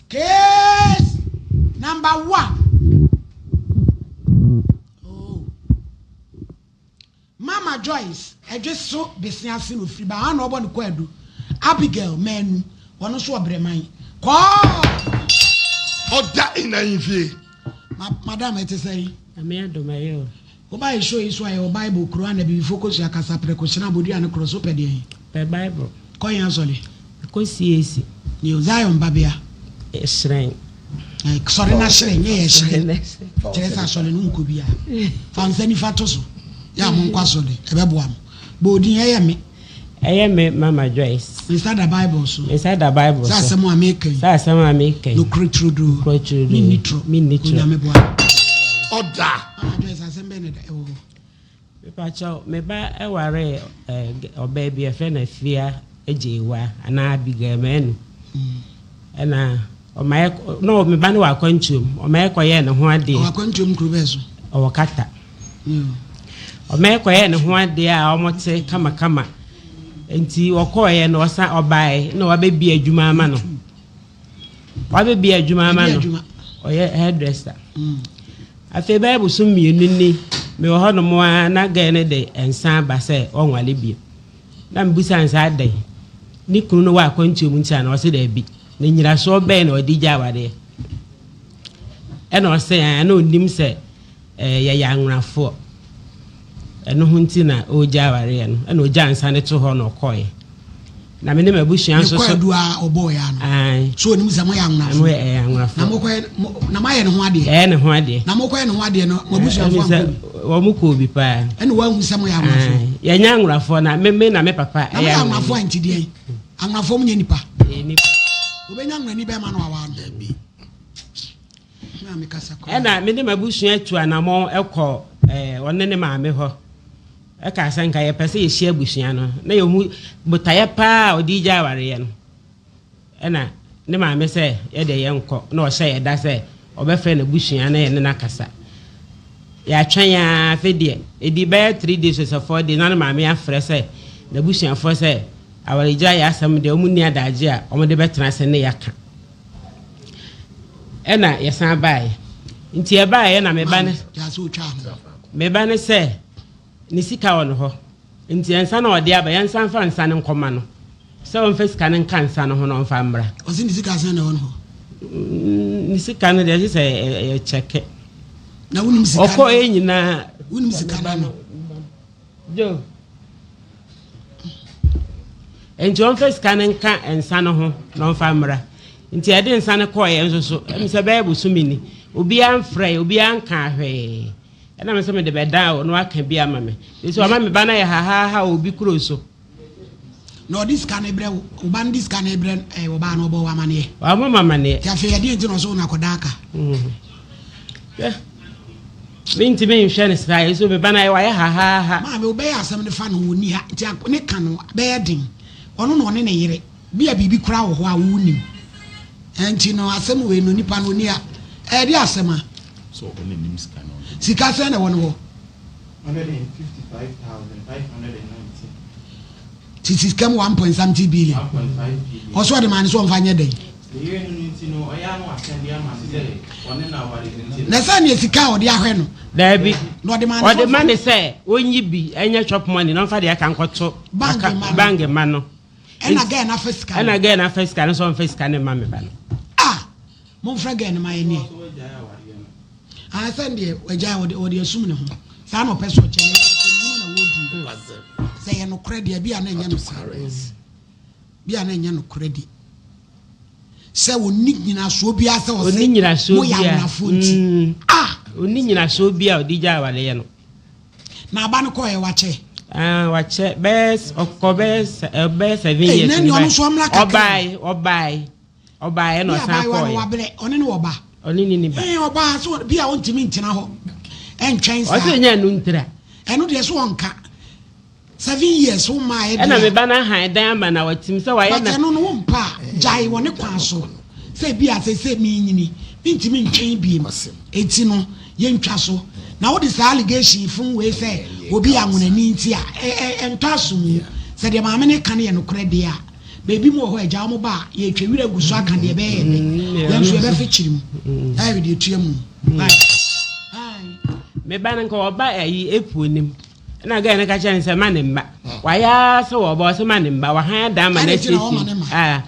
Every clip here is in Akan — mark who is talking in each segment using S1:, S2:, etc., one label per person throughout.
S1: Case number one. Oh. Mama Joyce, ɛdwe so besia ase na ofiri ba ha na ɔbɔ ne kwaadu. Abigail Manu, ɔno nso ɔbrɛman. Kɔɔ!
S2: Ɔda in ahemfie.
S1: Ma, madam, ɛte sɛn?
S3: Nyame adom ɛyɛ o.
S1: Woba yɛ show yi so a yɛwɔ Bible, Quran, abibifo kosua, kasa, prɛko, hyena, bodua ne korɔ so wopɛ deɛn?
S3: Pɛ Bible.
S1: Kɔ yɛn asɔre.
S3: Mekɔ CAC.
S1: Neo Zion babea.
S3: Hyerɛn.
S1: Sɔre na hyerɛn, nyɛ yɛ hyerɛn. Kyerɛ sɛ asɔre no nkɔ bia. Fa nsa nifa to so. Yɛ a monkɔ asɔre, ɛbɛboa mo. Bɔ odin, ɛyɛ me.
S3: Ɛyɛ me Mama Joyce.
S1: Me nsa da Bible so.
S3: Me nsa da Bible so.
S1: Sɛ asɛm a meka yi.
S3: Sɛ asɛm a meka yi.
S1: Nokorɛ turodoo.
S3: Nokorɛ turodoo.
S1: Menni torɔ.
S3: Menni torɔ.
S1: Onyame boa me.
S2: Ɔda.
S1: Mama Joyce, asɛm bɛn na ɛwɔ hɔ?
S3: Mepakyɛw, me ba waree ɔbaa bi, yɛfrɛ no Afia Agyeiwaa anaa Abigail Manu. Ɛna ɔma yɛ na me ba no wɔ akwantuom, ɔma yɛkɔyɛɛ ne ho adeɛ.
S1: Ɔwɔ akwantuom kuro bɛɛ so?
S3: Ɔwɔ Kata. Ɔma yɛkɔyɛɛ ne ho adeɛ a wɔte kamakama. Nti ɔkɔɔeɛ no ɔsan ɔbaeɛ na wabɛbie adwuma ama no. Wabɛbie adwuma ama no. Ɔyɛ hairdresser. Afei bɛyɛ bosom mmienu ni, mewɔ hɔnom ara na girl no de nsa aba sɛ ɔnwale bio. Na mebisa no sɛ adɛn? Ne kunu no wɔ akwantuo mu nti anaa? Ɔse daabi. Na nyinasoɔ bɛn na ɔde gya awareɛ? Ɛna ɔse ɛɛ na ɔnim sɛ ɛɛ yɛyɛ anwonafoɔ. Ɛno ho nti na ɔregya awareɛ no. Ɛna ɔgyaa nsa no to hɔ na ɔkɔeɛ. Na me ne m'abusua nso so.
S1: Ne kwaadu a ɔbɔɔ yɛ ano.
S3: Ae.
S1: So onim sɛ moyɛ anwonafoɔ.
S3: Moyɛ ɛyɛ anwonafoɔ.
S1: Na mokɔyɛ mo na moayɛ ne ho adeɛ.
S3: Ɛyɛ ne ho adeɛ.
S1: Na mokɔyɛ ne ho adeɛ no mo abusuafoɔ ankɔ bi.
S3: Wɔn kɔɔ bi paa.
S1: Ɛna wɔahu sɛ moyɛ anwonafoɔ.
S3: Yɛnyɛ anwonafoɔ na me me na me papa
S1: ɛyɛ anwonani. Na moyɛ anwonafoɔ a nti deɛn? Anwonafoɔ mo nyɛ nipa.
S3: Yɛ nipa.
S1: Obɛnya anwonani bɛrima na wawaa no.
S2: Dabi.
S3: Ɛna me ne m'abusua tu anamɔn kɔ ɔne ne maame hɔ. Ɛkaa sɛ nka yɛpɛ sɛ yɛhyia abusua no na yɛhu botaeɛ paa a ɔde gya awareɛ no. Ɛna ne maame sɛ yɛdeɛ yɛnkɔ na ɔhyɛ yɛ da sɛ ɔbɛfrɛ n'abusua na yɛne no akasa. Yɛatwɛn ara afei deɛ ɛdi bɛyɛ 3 days or 4 days na ne maame afrɛ sɛ n'abusuafoɔ sɛ awaregya yɛ asɛm deɛ wɔn nni adagye a wɔde bɛtena ase ne yɛaka. Ɛna yɛsan baeɛ. Nti yɛbaeɛ na me ba ne me ba ne sɛ ne sika wɔ ne hɔ. Nti nsa na ɔde aba yɛnsan fa nsa no nkɔma no sɛ ɔmfa sika no nka nsa no ho na ɔmfa mmra.
S1: Ɔsi ne sika sɛn na ɛwɔ ne hɔ?
S3: Ne sika no deɛ ɛsɛ sɛ ɛyɛ kyɛkɛ.
S1: Na wonim sika no?
S3: Ɔkɔɔ yɛ nyinaa.
S1: Wonim sika no ano?
S3: Joe. Nti ɔmfa sika no nka nsa no ho na ɔmfa mmra. Nti ɛde nsa no kɔɔeɛ nso so, ɛm sɛ bɛyɛ bosome ni, obiara mfrɛe, obiara nkaa hwee. Ɛna me nso mede bɛdan o na waka bi ama me. Nti wama me ba no ayɛ hahaha wɔ obi kuro so.
S1: Na ɔde sika no brɛ wo, wo ba no de sika no brɛ ɛɛ ɔbaa no ɔbɔ wo amaneɛ.
S3: Wamɔ me amaneɛ.
S1: Nti afei ɛdeɛ nti na ɔsɛ wo na akɔda aka.
S3: Hwɛ, mentumi nhwɛ no saa, nso me ba no ayɛ wayɛ hahaha.
S1: Maame wobɛyɛ asɛm no fa no ɔnni ha nti ne ka no bɛyɛ den. Ɔno na ɔne ne yere. Bi a biribi koraa wɔ hɔ a wonnim. Ɛnti no asɛm wei no nipa no ɔnni ha. Ɛyɛ de asɛm a. Sika sɛn na ɛwɔ ne hɔ?
S4: 155,519.
S1: Ti sika mu one point something billion.
S4: 1.5 billion.
S1: Ɔsɛ ɔde maa no sɛ ɔmfa nyɛ dɛn?
S4: Ne yere no no nti no, ɔyɛ a na wasɛnde ama no sɛ ɔne no aware nti no.
S1: Na sɛ neɛ sika a ɔde ahwɛ no.
S3: Daabi.
S1: Na ɔde maa no sɛ
S3: Ɔde
S1: ɔmfa
S3: ma no sɛ ɔnyi bi nyɛ chop money na ɔmfa deɛ aka nkɔto
S1: Bank
S3: aka
S1: mma no.
S3: bank mma no.
S1: Ɛna girl no afa sika no.
S3: Ɛna girl no afa sika no sɛ ɔmfa sika no mma me ba no.
S1: Ah! Momfrɛ girl no ma yɛneɛ. Ah sɛ deɛ wagyae ɔde ɔde asum ne ho. Saa na ɔpɛ sɛ ɔkyɛ no ɛyɛ nsɛmhunu na wɔredi. Sɛ ɛyɛ nokorɛ deɛ bi a na ɛnyɛ nokorɛ. Bi a na ɛnyɛ nokorɛ de. Sɛ ɔnni nyinasoɔ biara sɛ ɔse
S3: Ɔnni nyinasoɔ
S1: moyɛ
S3: biara.
S1: awonafoɔ nti.
S3: Mm.
S1: Ah!
S3: Ɔnni nyinasoɔ biara a ɔde gyae awareɛ no.
S1: Na aba no kɔɛ wakyɛ?
S3: Ah, wakyɛ bɛyɛ ɔkɔ bɛyɛ bɛyɛ 7
S1: Ei,
S3: years
S1: na
S3: ni
S1: ɛnneɛ ɔno
S3: bae.
S1: nso ɔmmra kakra.
S3: Ɔbae, ɔbae. Ɔbaeɛ na
S1: Bi
S3: ɔsan
S1: abaayewa no
S3: kɔeɛ.
S1: wabrɛ, ɔne no wɔ ba.
S3: Ɔne ne ni ba.
S1: Ee, ɔbaa so bi a ɔntumi ntena hɔ ɛntwɛn saa.
S3: Ɔsɛ ɛnyɛ ɛno ntira.
S1: Ɛno deɛ so ɔnka. 7 years wo maa ɛdeɛ.
S3: Ɛna me ba no ahan dan ama na watim sɛ wayɛ
S1: But
S3: na.
S1: ɛno no wo mpa a, gyae wɔ ne kwan so. Sɛ bi a seesei menyini, mentumi ntwɛn biem. Enti no, yɛntwa so. Na wode saa allegation fon wei sɛ obi yɛ anwonani nti a, ɛ ɛ ɛntɔ asom. Sɛ deɛ maame no ka no yɛ nokorɛ deɛ a. Baabi mu wɔ hɔ agya wɔn ba a yɛtwa wira gu so aka deɛ ɛbɛyɛ yɛ dɛ. Yɛn nso yɛbɛfe kyiri mu. Ɛyɛ deɛ etua mu.
S3: Me ba no nka ɔba ayi epuo nim. Ɛna gɛɛ no ka kyerɛ no sɛ ma ne mma. Wayɛ ara sɛ wɔba ɔsɛ ma ne mma. Wahan adan ma no asiesie.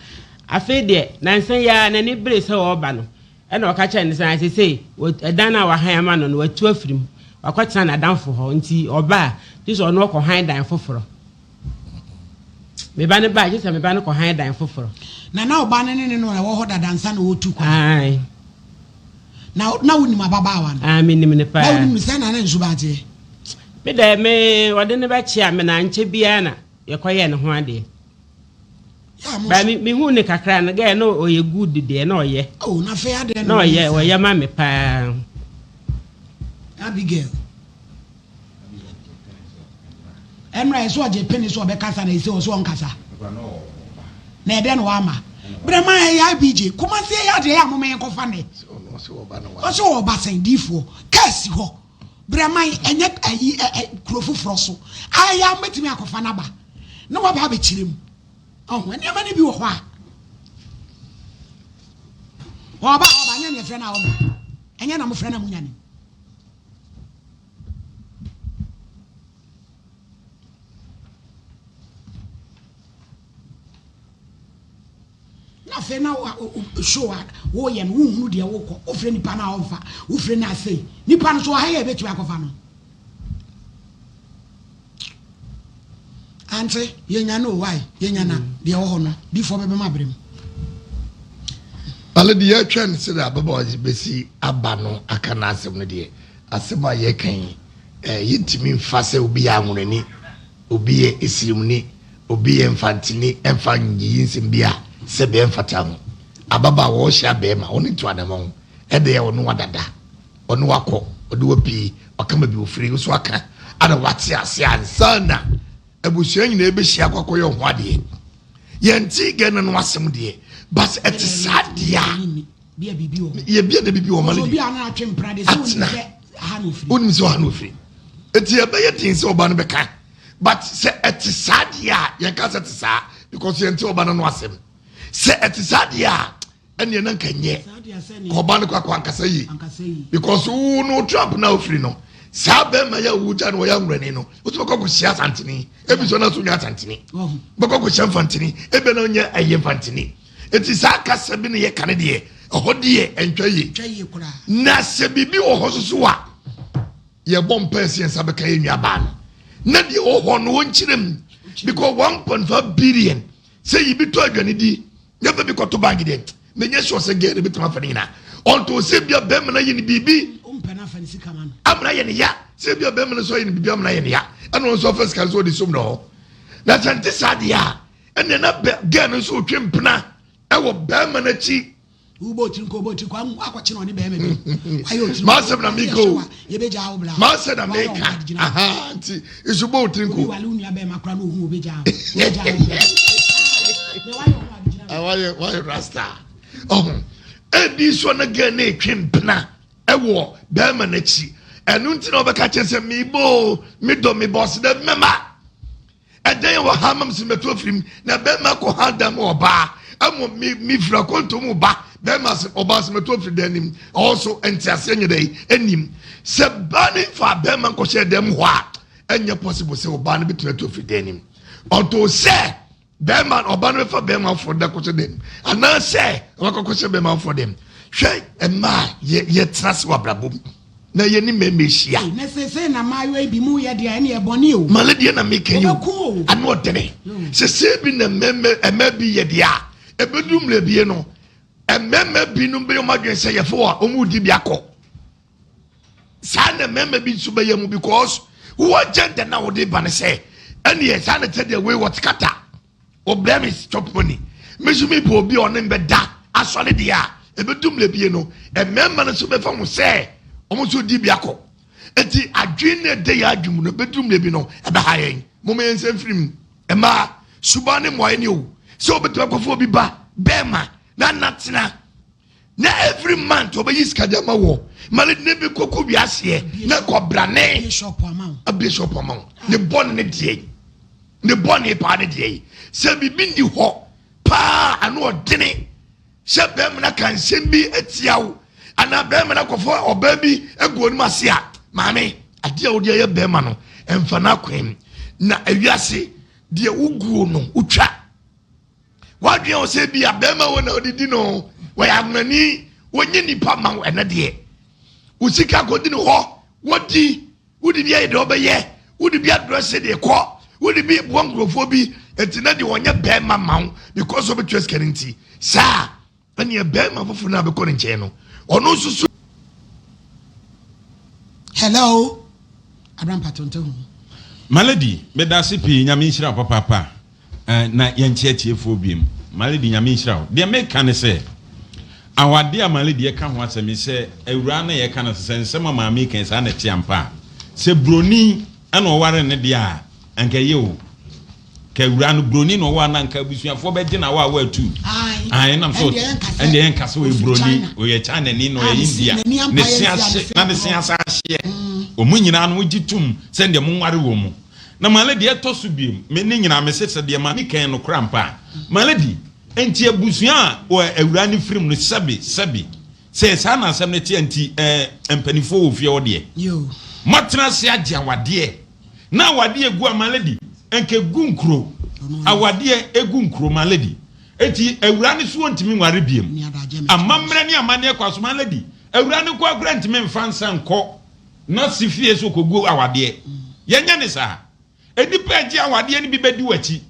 S3: Afei deɛ nansa yi ara n'ani bere sɛ ɔreba no. Ɛna ɔka kyerɛɛ no sɛ, Na seesei ɛdan no a wahan ama no no, watu afiri mu. Wakɔtena n'adamfo hɔ. Nti ɔba a, gye sɛ ɔno ɔkɔhan dan foforɔ. Me ba no ba a, gye sɛ me ba no kɔhan dan foforɔ.
S1: Na na ɔba no ne ne no na ɛwɔ hɔ dada ansa na ɔretu kwan.
S3: Ae.
S1: Na na wonim ababaawa no?
S3: Ae, menim no paa.
S1: Na wonim no sɛn na na ne suban teɛ?
S3: Me dɛ, me ɔde no bɛkyea me na ankyɛ biara na yɛkɔyɛɛ ne ho adeɛ. Ba me me hu ne kakra no gɛɛ no ɔyɛ good deɛ na ɔyɛ.
S1: Oh na fɛ adeɛ
S3: na ɔyɛ ɔyɛ ma me paa.
S1: Abigail. Ɛnura ɛsɛ ɔgye pene so ɔbɛkasa na ɛsɛ ɔsɛ ɔnkasa. Na ɛdɛ na wama. Brɛma ɛyɛ IBJ kumasi ɛyɛ adeɛ ɛyɛ amoma yɛn kɔfa nɛ. Ɔsɛ ɔba sɛn diifoɔ kɛɛsi hɔ. Brɛma ɛnyɛ ɛyi ɛ kuro foforɔ so. Ayɛ a mɛtumi akɔfa n'aba. Na waba abɛkyerɛ mu. Ɔho nneɛma no bi wɔ hɔ a ɔba ɔba nyɛ ne ɛfrɛ no a ɔma ɛnyɛ na mofrɛ no a monya ne. Na afei na show a woyɛ no wonhunu deɛ wokɔ wofrɛ nipa no a ɔmfa wofrɛ no asei nipa no so ɔha yɛ ɛbɛtumi akɔfa no. Ante yɛnya no why yɛnya na deɛ ɛwɔ hɔ no difoɔ bɛbɛma abrɛ mu.
S2: Ale deɛ yɛtwɛn sɛdeɛ ababaawa yi bɛsi aba no aka n'asɛm no deɛ asɛm a yɛka yi eh, yɛntumi mfa sɛ obi yɛ anwonani obi yɛ esirimni obi yɛ mfantini ɛmfa nyiyi nsɛm bi a sɛdeɛ ɛmfata ho ababaawa ɔhyɛ abɛɛma ɔne nto anamɔn ɛdeɛ ɔno wadada Ɔne wo akɔ, ɔde wo apue, waka baabi ofiri, wo nso aka, ana wate ase ansa na abusua nyinaa bɛhyia akɔ akɔyɛ ho adeɛ. Yɛnte Ghana no asɛm deɛ, but ɛte saa deɛ a, yɛbia na biribi wɔ ma no deɛ. Atena, wonim sɛ ɔha na ofiri. Eti ɛbɛyɛ den sɛ ɔba no bɛka, but sɛ ɛte saa deɛ a, yɛnka sɛ ɛte saa because yɛnte ɔba no no asɛm. Sɛ ɛte saa deɛ a, ɛneɛ na nka nyɛ kɔba no kwakɔ ankasa yie because wo no trump na ofiri no saa bɛrima yɛ wo gya no wɔyɛ anwurani no wotumi kɔ kɔhyia asantene ebi sɛ ɔna so nyɛ asantene bɛkɔ kɔhyia mfantene ebi na ɔnyɛ ɛyɛ mfantene eti saa kasa bi na yɛ kane deɛ ɛhɔ deɛ ɛntwa yie na sɛ biribi wɔ hɔ soso a yɛbɔ mpae sɛ yɛn nsa bɛka yɛn nuabaa no na deɛ wɔ hɔ no wɔnkyerɛ mu because 1.5 billion sɛ yi bi tɔ aduane di na fa bi kɔto bank deɛ menyɛ sure sɛ gɛɛ no bɛtumi afa no nyinaa ɔnto sɛ bia bɛrima no ayɛ no biribi amena yɛ ne ya sɛ bia bɛrima no nso ayɛ no biribi amena yɛ ne ya ɛna ɔno nso afa sika no sɛ ɔde som no hɔ na sɛ nte saa deɛ a ɛnna na gɛɛ no nso ɔtwe mpena ɛwɔ bɛrima no akyi
S1: Wobɔ otiri nko wobɔ otiri kɔ akɔkye na ɔne bɛrima bi. Wayɛ otiri
S2: M'asɛm na meka o.
S1: Yɛbɛgya wo bla.
S2: M'asɛm na meka. Aha nti nso bɔ otiri nko.
S1: Obi wale wo nua bɛrima kora na ohun obɛgya wo. Obɛgya wo bla. Na wayɛ ɔho ade gyina.
S2: Wayɛ wayɛ rasta. Ɔho. Ebi nso na gɛn na etwe mpena ɛwɔ bɛrima n'akyi. Ɛno nti na ɔbɛka kyerɛ sɛ mebɔ o medɔ mebɔ ɔsi dɛ mɛma. Ɛdan a wɔha ama me sɛ mɛto afiri mu na bɛrima kɔ ha dan mu ɔbaa ɛmo me me firi akɔnto mu ba bɛrima sɛ ɔbaa sɛ mɛto afiri dan nim ɔwɔ so nteaseɛ nyɛ dɛ ɛnim sɛ baa ne nfa bɛrima nkɔhyɛ dan mu hɔ a ɛnyɛ possible sɛ ɔbaa no bɛtumi ato afiri dan nim ɔnto sɛ bɛrima ɔbaa no bɛfa bɛrima foforɔ da kɔhyɛ dan mu anaasɛ ɔbɛkɔ kɔhyɛ bɛrima foforɔ dan mu hwɛ mmaa yɛ yɛtena se wɔ abrabɔ mu na yɛ ne mmarima ahyia.
S1: Ei, na seesei na mmaayewa yi bi mu yɛ deɛ ɛne ɛbɔne o.
S2: Male deɛ na meka yi o.
S1: Wɔbɛko o.
S2: Ano ɔdene. Seesei bi na mmarima mmaa bi yɛ deɛ a ɛbɛdu mmerɛ bie no mmarima binom bɛyɛ wɔn adwene sɛ yɛfo a wɔn redi bi akɔ. Saa na mmarima bi nso bɛyɛ mu because wo agenda na wɔde ba no sɛ ɛneɛ saa na kyɛ deɛ wei wɔte kata. Ɔbrɛ me chop money. Me nso mepɛ obi a ɔne me bɛda asɔre deɛ a, ɛbɛdu mmerɛ bie no, mmarima no nso bɛfa ho sɛ wɔn nso di bi akɔ. Enti adwene no ɛda yɛn adwene mu no, ɛbɛduru mmerɛ bi no, ɛbɛha yɛn. Momma yɛn nsa mfiri mu. Mmaa, suban ne mmuaeɛ ni o. Sɛ wobɛtumi akɔfa obi ba, bɛrima, na natena na every month ɔbɛyi sika de ama wɔ ma ne ne bi kɔkɔ wiaseɛ na kɔbrane abie shop ama wo ne bɔne ne deɛ ne bɔne paa ne deɛ sɛ biribi nni hɔ. paa ano ɔdene sɛ bɛrima no aka nsɛm bi atia wo anaa bɛrima no akɔfa ɔbaa bi agu anim ase a, maame, adeɛ a wode ayɛ bɛrima no ɛmfa no akwan na awiase deɛ woguo no wotwa. Wadwene wo sɛ bi a bɛrima wɔ na ɔdidi no wɔyɛ amonani wɔnyɛ nipa ma wo ɛnɛ deɛ wo sika kɔdi no hɔ wɔdi Wode bi ayɛ deɛ ɔbɛyɛ, wode bi adrɛse deɛ kɔ, wode bi boa nkurɔfoɔ bi, nti na deɛ ɔnyɛ bɛrima ma wo because ɔbɛtua sika no nti. Saa ɛneɛ bɛrima foforɔ no a bɛkɔ ne nkyɛn no, ɔno nso so.
S1: Hello, Abrampa Tonte ho.
S5: Malady, medase pii, Nyame nhyira wo papaapa. Eh, na yɛnkyɛ atiefoɔ biem. Malady, Nyame nhyira wo. Deɛ meka ne sɛ, awadeɛ a Malady ɛka ho asɛm yi, sɛ awuraa na yɛka no sɛ nsɛm a maame yi ka yi saa na ɛte ampa a, sɛ buroni ɛna ɔware ne deɛ a, anka ɛyɛ o. Ka awuraa no buroni na ɔware no anka abusuafoɔ bɛgye no awa awa atu. Ae, ɛnam sɛ ɛndeɛ yɛnka sɛ ɔyɛ buroni, ɔyɛ China ni na ɔyɛ India, ne se ahye na ne se asa ahyeɛ. Wɔn nyinaa no wogye tom sɛ ɛndeɛ monware wɔn mu. Na my lady ɛtɔ so biom, me ne nyinaa me se sɛ deɛ maame kan no kora mpa a, my lady, nti abusua a wɔ awuraa no firim no sɛbe sɛbe, sɛ saa na asɛm no teɛ nti ɛɛ mpanifoɔ wɔ fie hɔ deɛ, moatena ase agye awadeɛ, na awadeɛ egu a my lady, nka egu nkuro, awadeɛ egu nkuro my lady, eti awuraa no so ɔntumi nware biom, amammerɛ ne amanneɛ kɔ aso my lady, awuraa no nkoa koraa ntumi nfa nsa nkɔ. Na si fie so kɔgu awadeɛ. Yɛnyɛ ne saa. Nnipa a ɛgye awadeɛ no bi bɛdi w'akyi,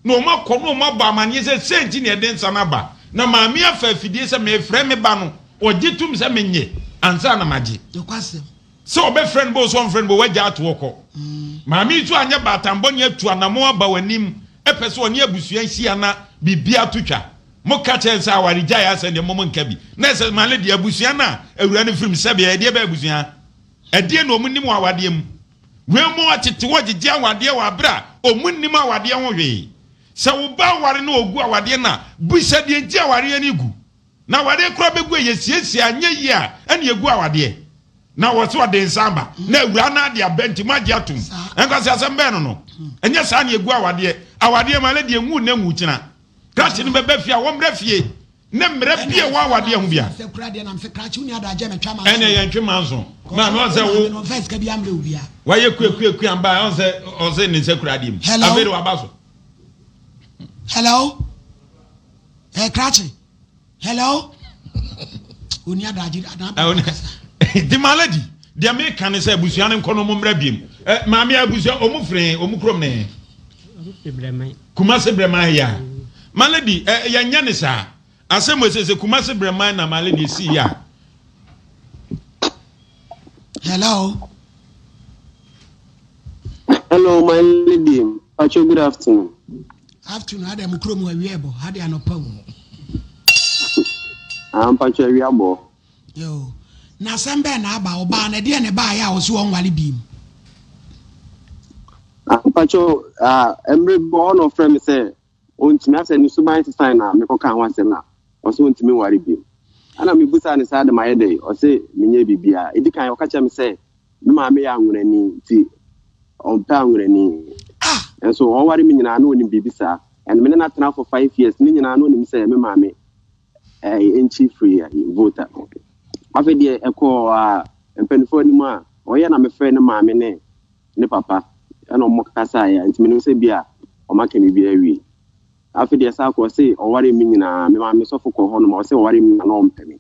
S5: na wɔn akɔ na wɔn abɔ amaneɛ sɛ sei nti na yɛde nsa no aba. Na maame afa afidie sɛ mefrɛ me ba no, ɔgye tom sɛ menye ansa na magye. Sɛ ɔbɛfrɛ no bɔ o, sɛ ɔmfrɛ no bɔ o, wagya ato hɔ kɔ. Maame yi nso anyɛ baatan bɔne atu anammɔn aba w'anim pɛ sɛ ɔne abusua hyia na biribi ato twa. Moka kyerɛ no sɛ awaregyae asɛm deɛ mom nka bi. Na ɛsɛ ma lady abusua no a awura no firim sɛbeɛ ɛdeɛ bɛyɛ abusua? Ɛdeɛ na ɔmo nim wɔ awadeɛ mu? Wei mo atete hɔ gyegye awadeɛ wɔ aberɛ a ɔmo nnim awadeɛ ho hwee. Sɛ wo ba aware na ɔgu awadeɛ no a, bisa deɛ nti awareɛ no gu. Na awadeɛ koraa bɛgu a yɛsiesie anyɛ yie a ɛna yɛgu awadeɛ. Na wɔ sɛ ɔde nsa aba na awura no ade aba nti moagye atom. Nkwaseasɛm bɛn no no? Ɛnyɛ saa na yɛgu awadeɛ. Awadeɛ ma lady ɛnwu nnɛ nwu kyena. Krakye no bɛba fie a wɔmmra fie ne mmara bi a ɛwɔ awadeɛ ho bia. Ɛnna yɛntwe manso. Maame ɔn sɛ wo wayɛ kuakuakua mba ɔn sɛ ɔsɛ ne nsa kura adeɛ mu. Afei de waba so.
S1: Hello. Ɛ eh, krakye. Hello. Oni adagye adan kasa.
S5: Di ma lady. Deɛ meka ne sɛ abusua no nkɔ no ɔmo mmra biem. Ɛ maame abusua ɔmo firi ɔmo kurom ne. Kumase Brɛman ya. Ma lady ɛ yɛnyɛ ne saa. Asɛm wɔ sɛ Kumase Brɛman na ma lady esi ya.
S1: Hello.
S6: Hello, my lady. Pacho, good afternoon.
S1: Afternoon, ada mu kurom awia ɛbɔ, ha de anɔpa o.
S6: Ah, mpacho awia bɔ.
S1: Yo, na asɛm bɛn na aba? Ɔbaa no ɛdeɛ na ɛbaeɛ a ɔse ɔnwale biem?
S6: Ah, mpacho, ah, mmerɛ bi wɔ hɔ na ɔfrɛ me sɛ ɔntumi asɛ ne suban sesan na mekɔka ho asɛm na ɔsɛ ɔntumi nware biem. Ɛna mebusaa ne saa de mayɛ dɛ, ɔse menyɛ biribiara. Ɛdi kan ɔka kyerɛ me sɛ me maame yɛ anwonani nti ɔmpɛ anwonani.
S1: Ah!
S6: Nso ɔware me nyinaa na ɔnim biribi saa. And me ne no atena for 5 years ne nyinaa na ɔnim sɛ me maame nkyi firi Volta. Afei deɛ ɛkɔɔ a mpanimfoɔ anim a ɔyɛ na mefrɛ ne maame ne ne papa ɛna ɔmo kasaeɛ nti menim sɛ bi a ɔmo aka biribi awie. Afei deɛ saa kɔ ɔse ɔware me nyinaa me maame sɔfo kɔ hɔ nom ɔse ɔware me nyinaa na ɔmpɛ me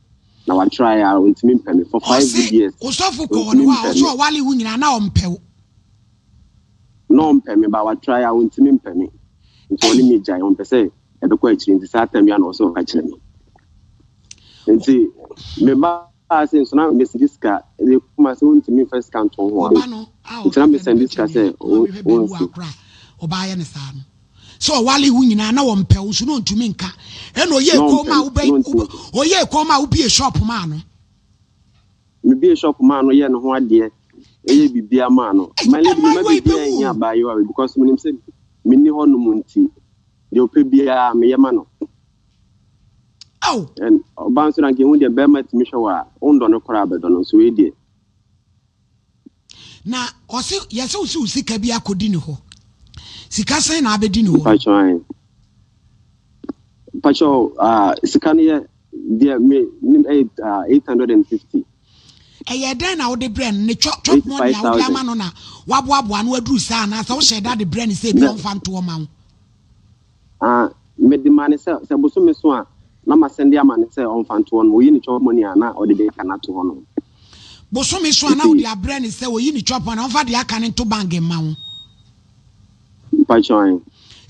S6: na watrae a ɔntumi mpɛ me for 5 good
S1: Ɔse
S6: years
S1: osɔfo kɔ hɔ
S6: ɔntumi
S1: no hɔ a
S6: mpɛ
S1: ɔse
S6: me
S1: ɔwale wo nyinaa na ɔmpɛ wo.
S6: na ɔmpɛ me ba watrae a ɔntumi mpɛ me nti ɔne
S1: Ei!
S6: me gyae ɔmpɛ sɛ ɛbɛkɔ akyiri nti saa tam yi a na ɔsɛ ɔka kyerɛ me nti me ba ase nso na mesidi sika ɛde kuma sɛ wontumi mfa sika nto ho a
S1: Ɔba no a
S6: nti na
S1: ɔkasa no
S6: mesɛnde
S1: picture
S6: sika
S1: ni
S6: sɛ
S1: a ɔma mehwɛ baabi wɔ
S6: wonsi
S1: akora a ɔbaa yɛ ne saa no. Sɛ ɔwale wo nyinaa na ɔmpɛ wo nso na ɔntumi nka. Ɛna ɔyɛ
S6: na
S1: kɔn
S6: ɔmpɛ
S1: ma
S6: me
S1: wobɛ
S6: na ɔntumi
S1: ɔyɛ kɔn ma wobie shop maa no.
S6: Mebie shop maa no yɛ ne ho adeɛ ɛyɛ biribiara maa no.
S1: Ei,
S6: My lady mema
S1: mmaayewa yi
S6: biribiara
S1: bɛwu
S6: nhia
S1: o.
S6: abaayewa wei because menim sɛ menni hɔ nom nti deɛ ɔpɛ biara meyɛ ma no.
S1: Ao.
S6: And ɔbaa nso na nka ehu deɛ bɛrima tumi hwɛ wɔ a wondɔ no koraa bɛdɔ no nso wei deɛ.
S1: Na ɔse yɛsɛ wo sɛ wo sika bi akɔdi ne hɔ. Sika sɛn na abɛdi ne hɔ no?
S6: Mpakyɛw ae. Mpakyɛw, ah, sika no yɛ deɛ me nim ɛyɛ ah, 850.
S1: Ɛyɛ dɛn na wode brɛ no? Ne chop chop money a wode ama no na waboaboa ano aduru saa anaasɛ wohyɛ da de brɛ no sɛ ebi ɔmfa ntoɔ ma wo?
S6: Ah, mede ma no sɛ sɛ bosome so a na masɛnde ama no sɛ ɔmfa ntoɔ no. Oyi ne chop money a na ɔde deɛ aka no ato hɔ nom.
S1: Bosome so a na wode abrɛ no sɛ oyi ne chop money a ɔmfa deɛ aka no nto bank mma wo.
S6: Mpakyɛw ae.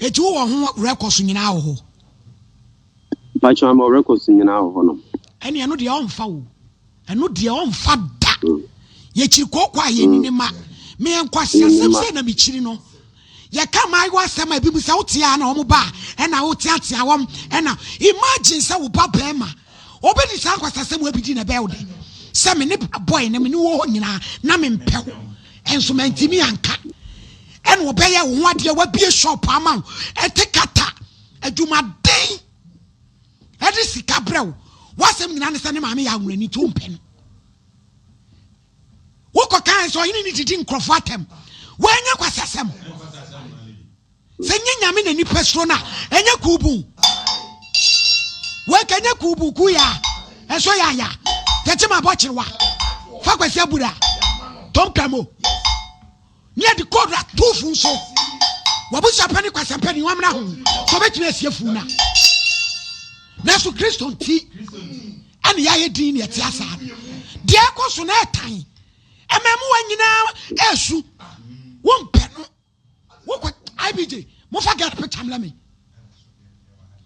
S1: Eti wowɔ ho records nyinaa wɔ hɔ?
S6: Mpakyɛw ae, mewɔ records nyinaa wɔ hɔ nom.
S1: Ɛne ɛno deɛ ɔmfa o. Ɛno deɛ ɔmfa da. Yɛkyiri kooko a yɛnni ne ma. Meyɛ nkwaseasɛm sɛ na mekyiri no. Yɛka mmaayewa asɛm a ebi mu sɛ wote a na wɔn ba a ɛna woteatea wɔn ɛna imagine sɛ wo ba bɛrima obɛdi saa nkwasasɛm wɔ abidi na ɛbɛyɛ wo dɛ sɛ me ne boy no me ne wɔ hɔ nyinaa na mempɛ wo ɛnso mantimi anka ɛna ɔbɛyɛ wo ho adeɛ wabie shop ama wo ɛte kata adwumaden ɛde sika brɛ wo w'asɛm nyinaa ne sɛ ne maame yɛ ahorani nti wompɛ no wokɔ kan sɛ ɔhene ne didi nkurɔfoɔ atɛm woanya kwasasɛm sɛ nyɛ nyame na nipa suro no a ɛnyɛ kuubu weka nyɛ kuubu kuya ɛnso yɛ aya tɛkye ma bɔ kyerewa fa kwasi abura tɔm kamo ne yɛde kɔɔdu ato fun so wabusua pɛ ne kwasɛmpɛ ne wɔmena ho sɛ ɔbɛtumi asie fun no a nanso kristo nti ɛne yɛayɛ din ne ɛte asaa no deɛ ɛkɔ so na ɛtan mmamuwa nyinaa ɛresu wompɛ no wokɔ ibj mofa girl picture mlɛ me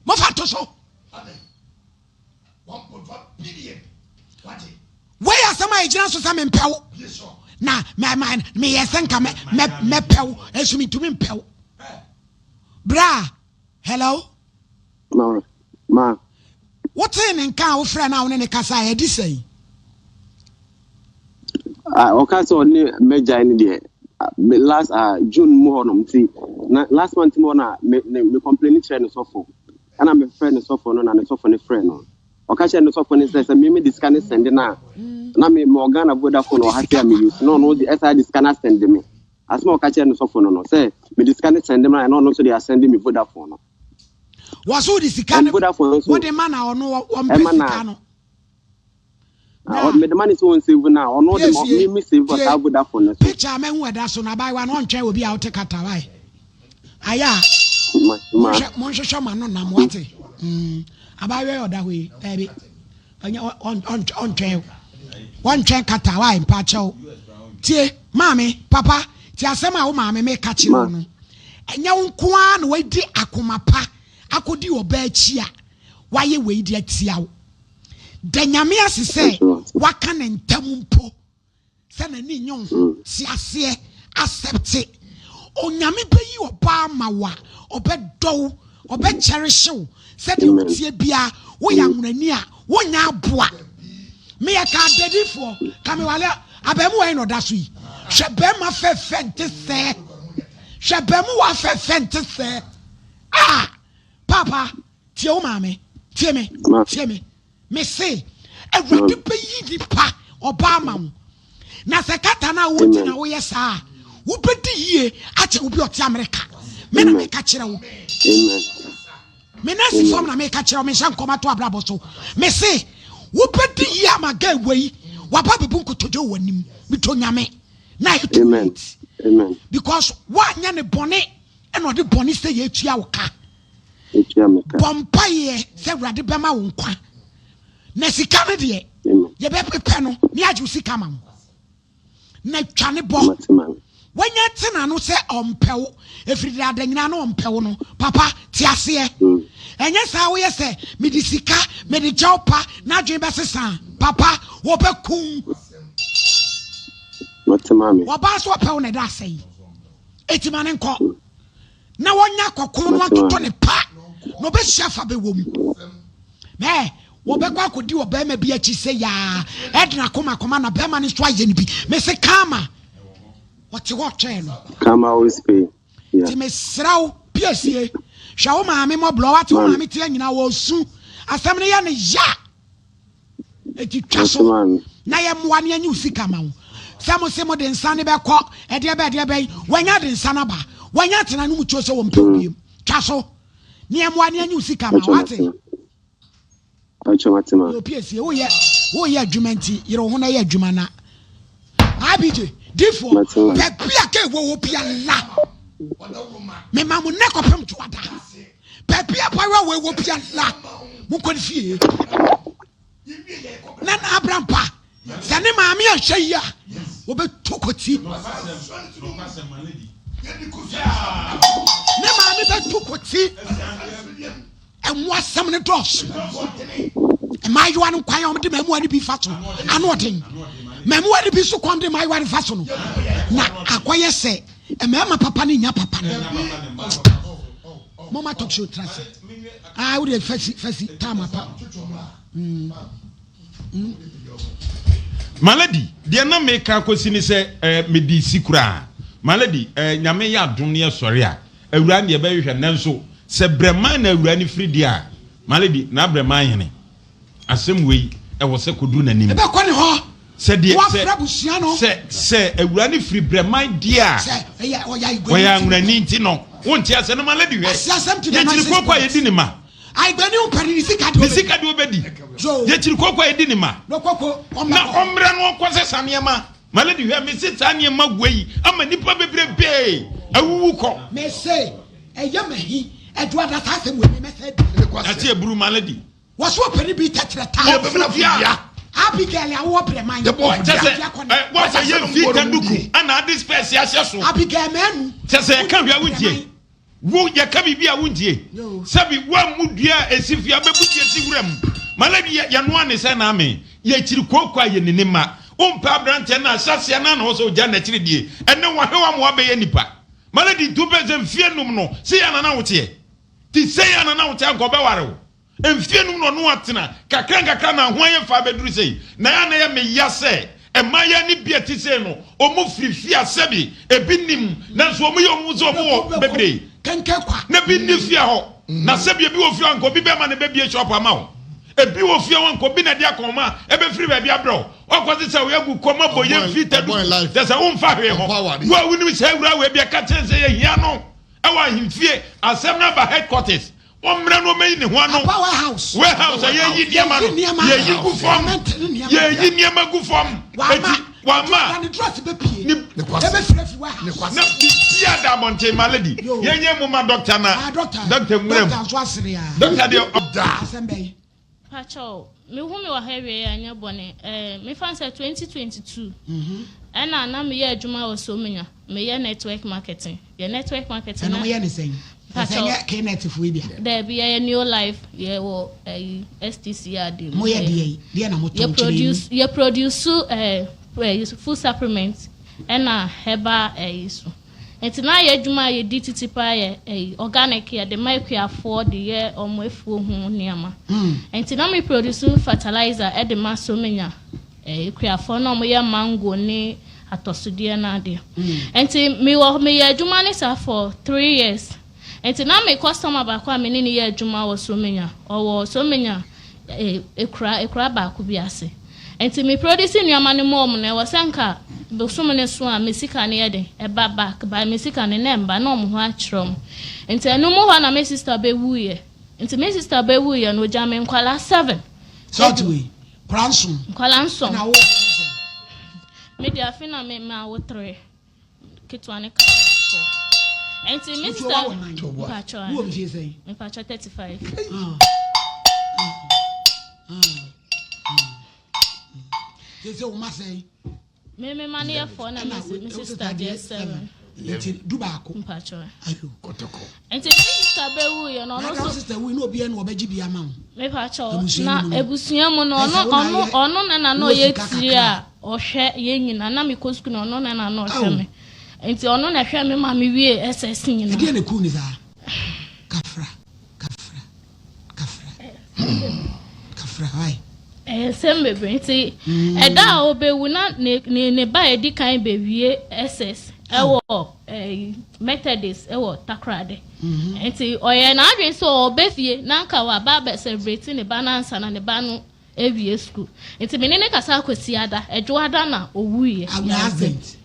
S1: mofa nto so wei asɛm a ɛgyina so sɛ mempɛ wo na meyɛ sɛ nka mɛpɛ wo ɛnso mentumi mpɛ wo bra hello
S6: Ma, ma.
S1: Wotee ne nka a wofrɛ no a wo ne ne kasa a ɛde sɛn?
S6: Ah, ɔka sɛ ɔne mɛgyae no deɛ me last ah, June mu hɔ nom nti na last month mu hɔ na me ne me complain kyerɛ ne sɔfo ɛna mefrɛ ne sɔfo no na ne sɔfo no frɛ no ɔka kyerɛ ne sɔfo no sɛ sɛ me me de sika no sɛnde no a na me mewɔ Ghana Vodafone wɔ ha sɛ a me use na ɔno de ɛsaa de sika no asɛnde me asɛm a ɔka kyerɛ ne sɔfo no no sɛ mede sika no sɛnde me na ɔno nso de asɛnde me Vodafone no
S1: Wɔso wode sika no wode ma na ɔno ɔmpɛ sika no.
S6: Mede ma ne sɛ wɔn save na ɔno de ma me me save wɔ saa Vodafone no so.
S1: Picture a mahu ɛda so no abaayewa no ɔntwɛn obi a wote kata wae. Ayɛ a monhwɛ monhwehwɛ ma no nam wate. Mm. Abaayewa yi ɔda hɔ yi daabi. Ɔnyɛ ɔntwɛn wɔntwɛn kata wae mpakyɛw. Tie maame papa tie asɛm a wo maame meka kyerɛ wo no. Ɛnyɛ wo nko ara na wadi akoma pa akɔdi ɔbaa akyi a wayɛ wei de atia wo. Da Nyame ase sɛ waka ne ntam mpo sɛ n'ani nnye wo ho. Te aseɛ, accept. Onyame bɛyi ɔbaa ama wo a ɔbɛdɔ wo, ɔbɛ cherish wo sɛdeɛ woteɛ biara. Woyɛ anwonani a, wonyɛ aboa. Meyɛ kaa dadifoɔ, ka mewale abaamuwa yi na ɔda so yi. Hwɛ bɛrima fɛfɛ nte sɛɛ. Hwɛ bɛmuwa fɛfɛ nte sɛɛ. Ah! Papa, tie wo maame. Tie me. Tie me. Me se, Awurade bɛyi nipa ɔbaa ama wo. Na sɛ kata no a wowɔ ti na woyɛ saa a, wobɛdi yie akyɛ obi ɔte Amerika. Me na meka kyerɛ wo. Me na si fam na meka kyerɛ wo, mehyɛ nkɔm ato abrabɔ so. Me se, wobɛdi yie ama gɛ wei, waba bɛbu nkotodwe wɔ w'anim. Metɔ nyame. Na ayɛ too late. Because woanyɛ ne bɔne ɛna ɔde bɔne sɛ yɛtua wo ka. Bɔ mpaeɛ sɛ Awurade bɛma wo nkwa. Na sika no deɛ, yɛbɛpepɛ no ne agye wo sika ma wo. Na twa ne bɔ. Wanya te n'ano sɛ ɔmpɛ wo. Ɛfiri dada nyinaa na ɔmpɛ wo no. Papa, te aseɛ. Mm. Ɛnyɛ saa woyɛ sɛ mede sika, mede kyɛw pa, n'adwene bɛsesa. Papa, wɔbɛkum. Wɔbaa so ɔpɛ wo na ɛda asɛe. Eti ma ne nkɔ. Mm. na wɔnya kɔko no atotɔ ne pa na ɔbɛhyia fa bɛwɔ mu na wɔbɛkɔ akɔdi ɔbarima bi akyi sɛ yaa ɛdena koma koma na barima no nso ayɛ no bi mese kama ɔte hɔ twɛn no
S6: kama always pay
S1: nti mesrɛ wo piesie hwɛ wo maame mmɔborɔ wate wo maame teɛ nyina wɔsu asɛm no yɛ ne ya Eti twa so na yɛ mmoa ne anyi wo sika ma wo. Sɛ mo se mo de nsa ne bɛkɔ ɛdeɛ bɛ ɛdeɛ bɛn, wanya de nsa no aba, wanya atena no mu tuo sɛ wɔmpɛ wo biem. Twa so. Ne yɛmmoa ne yɛnye wo sika ma
S6: Mpakyɛw
S1: wate.
S6: mate ma. Mpakyɛw mate ma.
S1: Yɛ opiesie woyɛ woyɛ adwuma nti yere wo ho na yɛ adwuma na abj difoɔ
S6: Mate ma.
S1: baabi a kɛ wɔ wɔ bia la mema mo nnɛ kɔpem dwoada baabi a bayewa wɔ wɔ bia la monkɔ ne fie na na abrampa Sɛ ne maame anhwɛ yie a, wɔbɛtu kɔti. Ne maame bɛtu kɔti. Ɛmo asɛm no dɔɔso. Mmaayewa no kwan a wɔde mmaamua no bi fa so ano ɔden. Mmaamua no bi nso kwan de mmaayewa no fa so no, na akɔyɛ sɛ mmarima papa no nya papa no. Moma talk show tra se. Ah, wo de fasi fasi time apa. Mm.
S5: Malady, deɛ na meka akɔsi ne sɛ eh, mede si koraa. Malady, eh, Nyame yɛ adom ne yɛsɔre a, awuraa no deɛ ɛbɛhwehwɛ no. Nanso, sɛ Brɛman na awuraa no firi deɛ a, Malady, na Brɛman hene, asɛm wei, ɛwɔ sɛ kɔduru n'anim.
S1: Ɛbɛkɔ ne hɔ.
S5: Sɛ deɛ, sɛ,
S1: Wɔafrɛ abusua no.
S5: sɛ, sɛ awuraa no firi Brɛman deɛ a,
S1: Sɛ ɛyɛ, ɔyɛ
S5: ɔyɛ
S1: Ayigbeni nti no.
S5: Anwonani nti no, wonte aseɛ no, Malady hwɛ,
S1: Ɔse asɛm to the
S5: yɛkyiri
S1: nicest
S5: kooko a
S1: part.
S5: yɛdi ne ma.
S1: Ayigbeni wo pɛ ne sika deɛ
S5: Ne sika deɛ ɔbɛdi.
S1: Yoo.
S5: Yɛkyiri kooko a yɛdi ne ma.
S1: No koko ɔmmra
S5: Na
S1: hɔ.
S5: ɔmmra no ɔnkɔ sesa nneɛma. My lady hwɛ me se saa nneɛma wei ama nipa bebrebee awuwu kɔ.
S1: Me se ɛyɛ mahi ɛduada saa asɛm wei me mɛsɛ di.
S5: Ate aburu my lady.
S1: Wɔso ɔpɛ ne bi tɛkyerɛ taa.
S5: Ɔforo dua.
S1: Abigail a wowɔ brɛman.
S5: Kyɛ sɛ ɛ wɔsɛ yɛ mfi taduku ɛna ade spɛs ahyɛ so.
S1: Abigail manu.
S5: Kyɛ sɛ ɛka hwɛ a wontie. Wo, yɛka biribi a wontie. Sɛbi, woammu dua a ɛsi fie a, wobɛbu dua si wuram. Malawi yɛ, yɛnoa ne sɛ naame. Yɛkyiri kooko a yɛnni ne mma. Wompɛ aberanteɛ no a, ahyɛaseɛ no ara na ɔwɔ sɛ ɔgya n'akyiri die. Ɛnnɛ wahew ama wabɛyɛ nipa. Malawi nti wopɛ sɛ mfeɛ num no, sei ara na na woteɛ. Te sei ara na na woteɛ anka ɔbɛware wo. Mfeɛ num na ɔne wo atena, kakra nkakra na ho ayɛ fɛ abɛduru sei. Na ɛyɛ a na ɛyɛ me ya sɛ mmaayaa no bi a ɛte sei no, wɔn firi fie a sɛbi ebi nnim, nanso wɔn yɛ wɔn ho sɛ wɔn wɔ bebree. Na ebi nni fie hɔ, na sɛbi ebi wɔ fie hɔ a nka obi bɛma no bɛbie shop ama wo. Ebi wɔ fie hɔ a nka obi na ɛde akɔnma ɛbɛfiri baabi abrɛ wo. Ɔkɔ sesa wo agu kɔm abɔ yɛn fi tadu, kyerɛ sɛ womfa hwee ho. Wo a wonim saa awuraa wei bi a, ka kyerɛ no sɛ yɛhia no wɔ ahemfie. Asɛm no aba headquarters. Wɔmmrɛ no ɔmmɛyi ne ho ano.
S1: Aba warehouse.
S5: Warehouse a yɛyi nneɛma no. Yɛyi gu fam. Yɛyi nneɛma gu fam.
S1: Eti
S5: wama.
S1: Ne drɔs bɛpie. Ɛbɛfiri afi warehouse.
S5: Na biribi da abɔnten ma lady. Yɛnyɛ mu ma dɔkta na.
S1: Ah dɔkta.
S5: Dɔkta nwura mu.
S1: Dɔkta nso asere a.
S5: Dɔkta deɛ ɔda.
S1: Asɛm bɛyi.
S7: Pakyɛw, me hu me wɔ ha awiei a ɛnyɛ bɔne eh, me fa no sɛ 2022 ɛna na me yɛ adwuma wɔ Somenya, me yɛ network marketing, yɛ network marketing
S1: Ɛno
S7: na
S1: mo yɛ ne sɛn? Ɛsɛ
S7: Pakyɛw,
S1: nyɛ Knet foɔ yi bia?
S7: daabi yɛyɛ Neo Life, yɛ wɔ ɛyi STC ade mu.
S1: Mo yɛ deɛ yi, deɛ na mo
S7: Yɛ
S1: tɔn kyerɛ yi mu?
S7: produce, yɛ produce eh, eh, food supplement ɛna herbal ɛyi so. Nti na yɛ adwuma a yɛdi titi paa yɛ ɛyi organic yɛde ma akuafoɔ de yɛ wɔn afuo ho nneɛma. Nti na me produce fertilizer de ma so menya ɛyi akuafoɔ na wɔyɛ mango ne atɔsodeɛ no adeɛ. Nti mewɔ meyɛ adwuma no saa for 3 years. Nti na me customer baako a me ne no yɛ adwuma wɔ Somenya, ɔwɔ Somenya ekura ekura baako bi ase. Nti me produce nneɛma no ma wɔn no, ɛwɔ sɛ nka bosome no so a me sika no yɛ den, ɛba back, but me sika no na ɛmba, na wɔn ho akyerɛ wɔn. Nti ɛno mu hɔ na me sister bɛwuiɛ. Nti me sister bɛwuiɛ no, ɔgyaa me nkwadaa seven.
S1: Sɛ ɔte wei, nkwadaa nson.
S7: Nkwadaa nson.
S1: Ɛna wo deɛ sɛn?
S7: Me deɛ afe na me mawo three. Ketewa ne ka fɔ. Nti me sister mpatsɔ
S1: Wo mfie sɛn?
S7: Mpatsɔ 35.
S1: Sɛ wo ma sɛn?
S7: Me me ma ne yɛ fɔ na me sister deɛ 7.
S1: Nti du baako.
S7: Mpatsɔ.
S1: Ayo.
S2: Kɔtɔkɔ.
S7: Nti me sister bɛ wu yɛ no ɔno
S1: so. Na sister wu na obi ɛna ɔbɛgye bi ama wo.
S7: Me patsɔ na ebusua mu no ɔno ɔno ɔno na na na ɔyɛ tiri a ɔhwɛ yɛn nyinaa na me kɔ sukuu na ɔno na na na ɔhwɛ me nti ɔno na ɛhwɛ me ma me wie SS nyinaa.
S1: Ɛdeɛ na eku ne saa kafra kafra kafra kafra why.
S7: Ɛyɛ nsɛm bebree nti ɛda a ɔbɛwu na ne ne ne ba a edi kan bɛwie SS ɛwɔ ɛyi Methodist ɛwɔ Takoradi nti ɔyɛ n'adwene sɛ ɔbɛ fie na nka waba abɛ celebrate ne ba no ansa na ne ba no awie sukuu nti me ne ne kasa Kwasiada Ɛdwoada na ɔwuiɛ.
S1: Awia accident.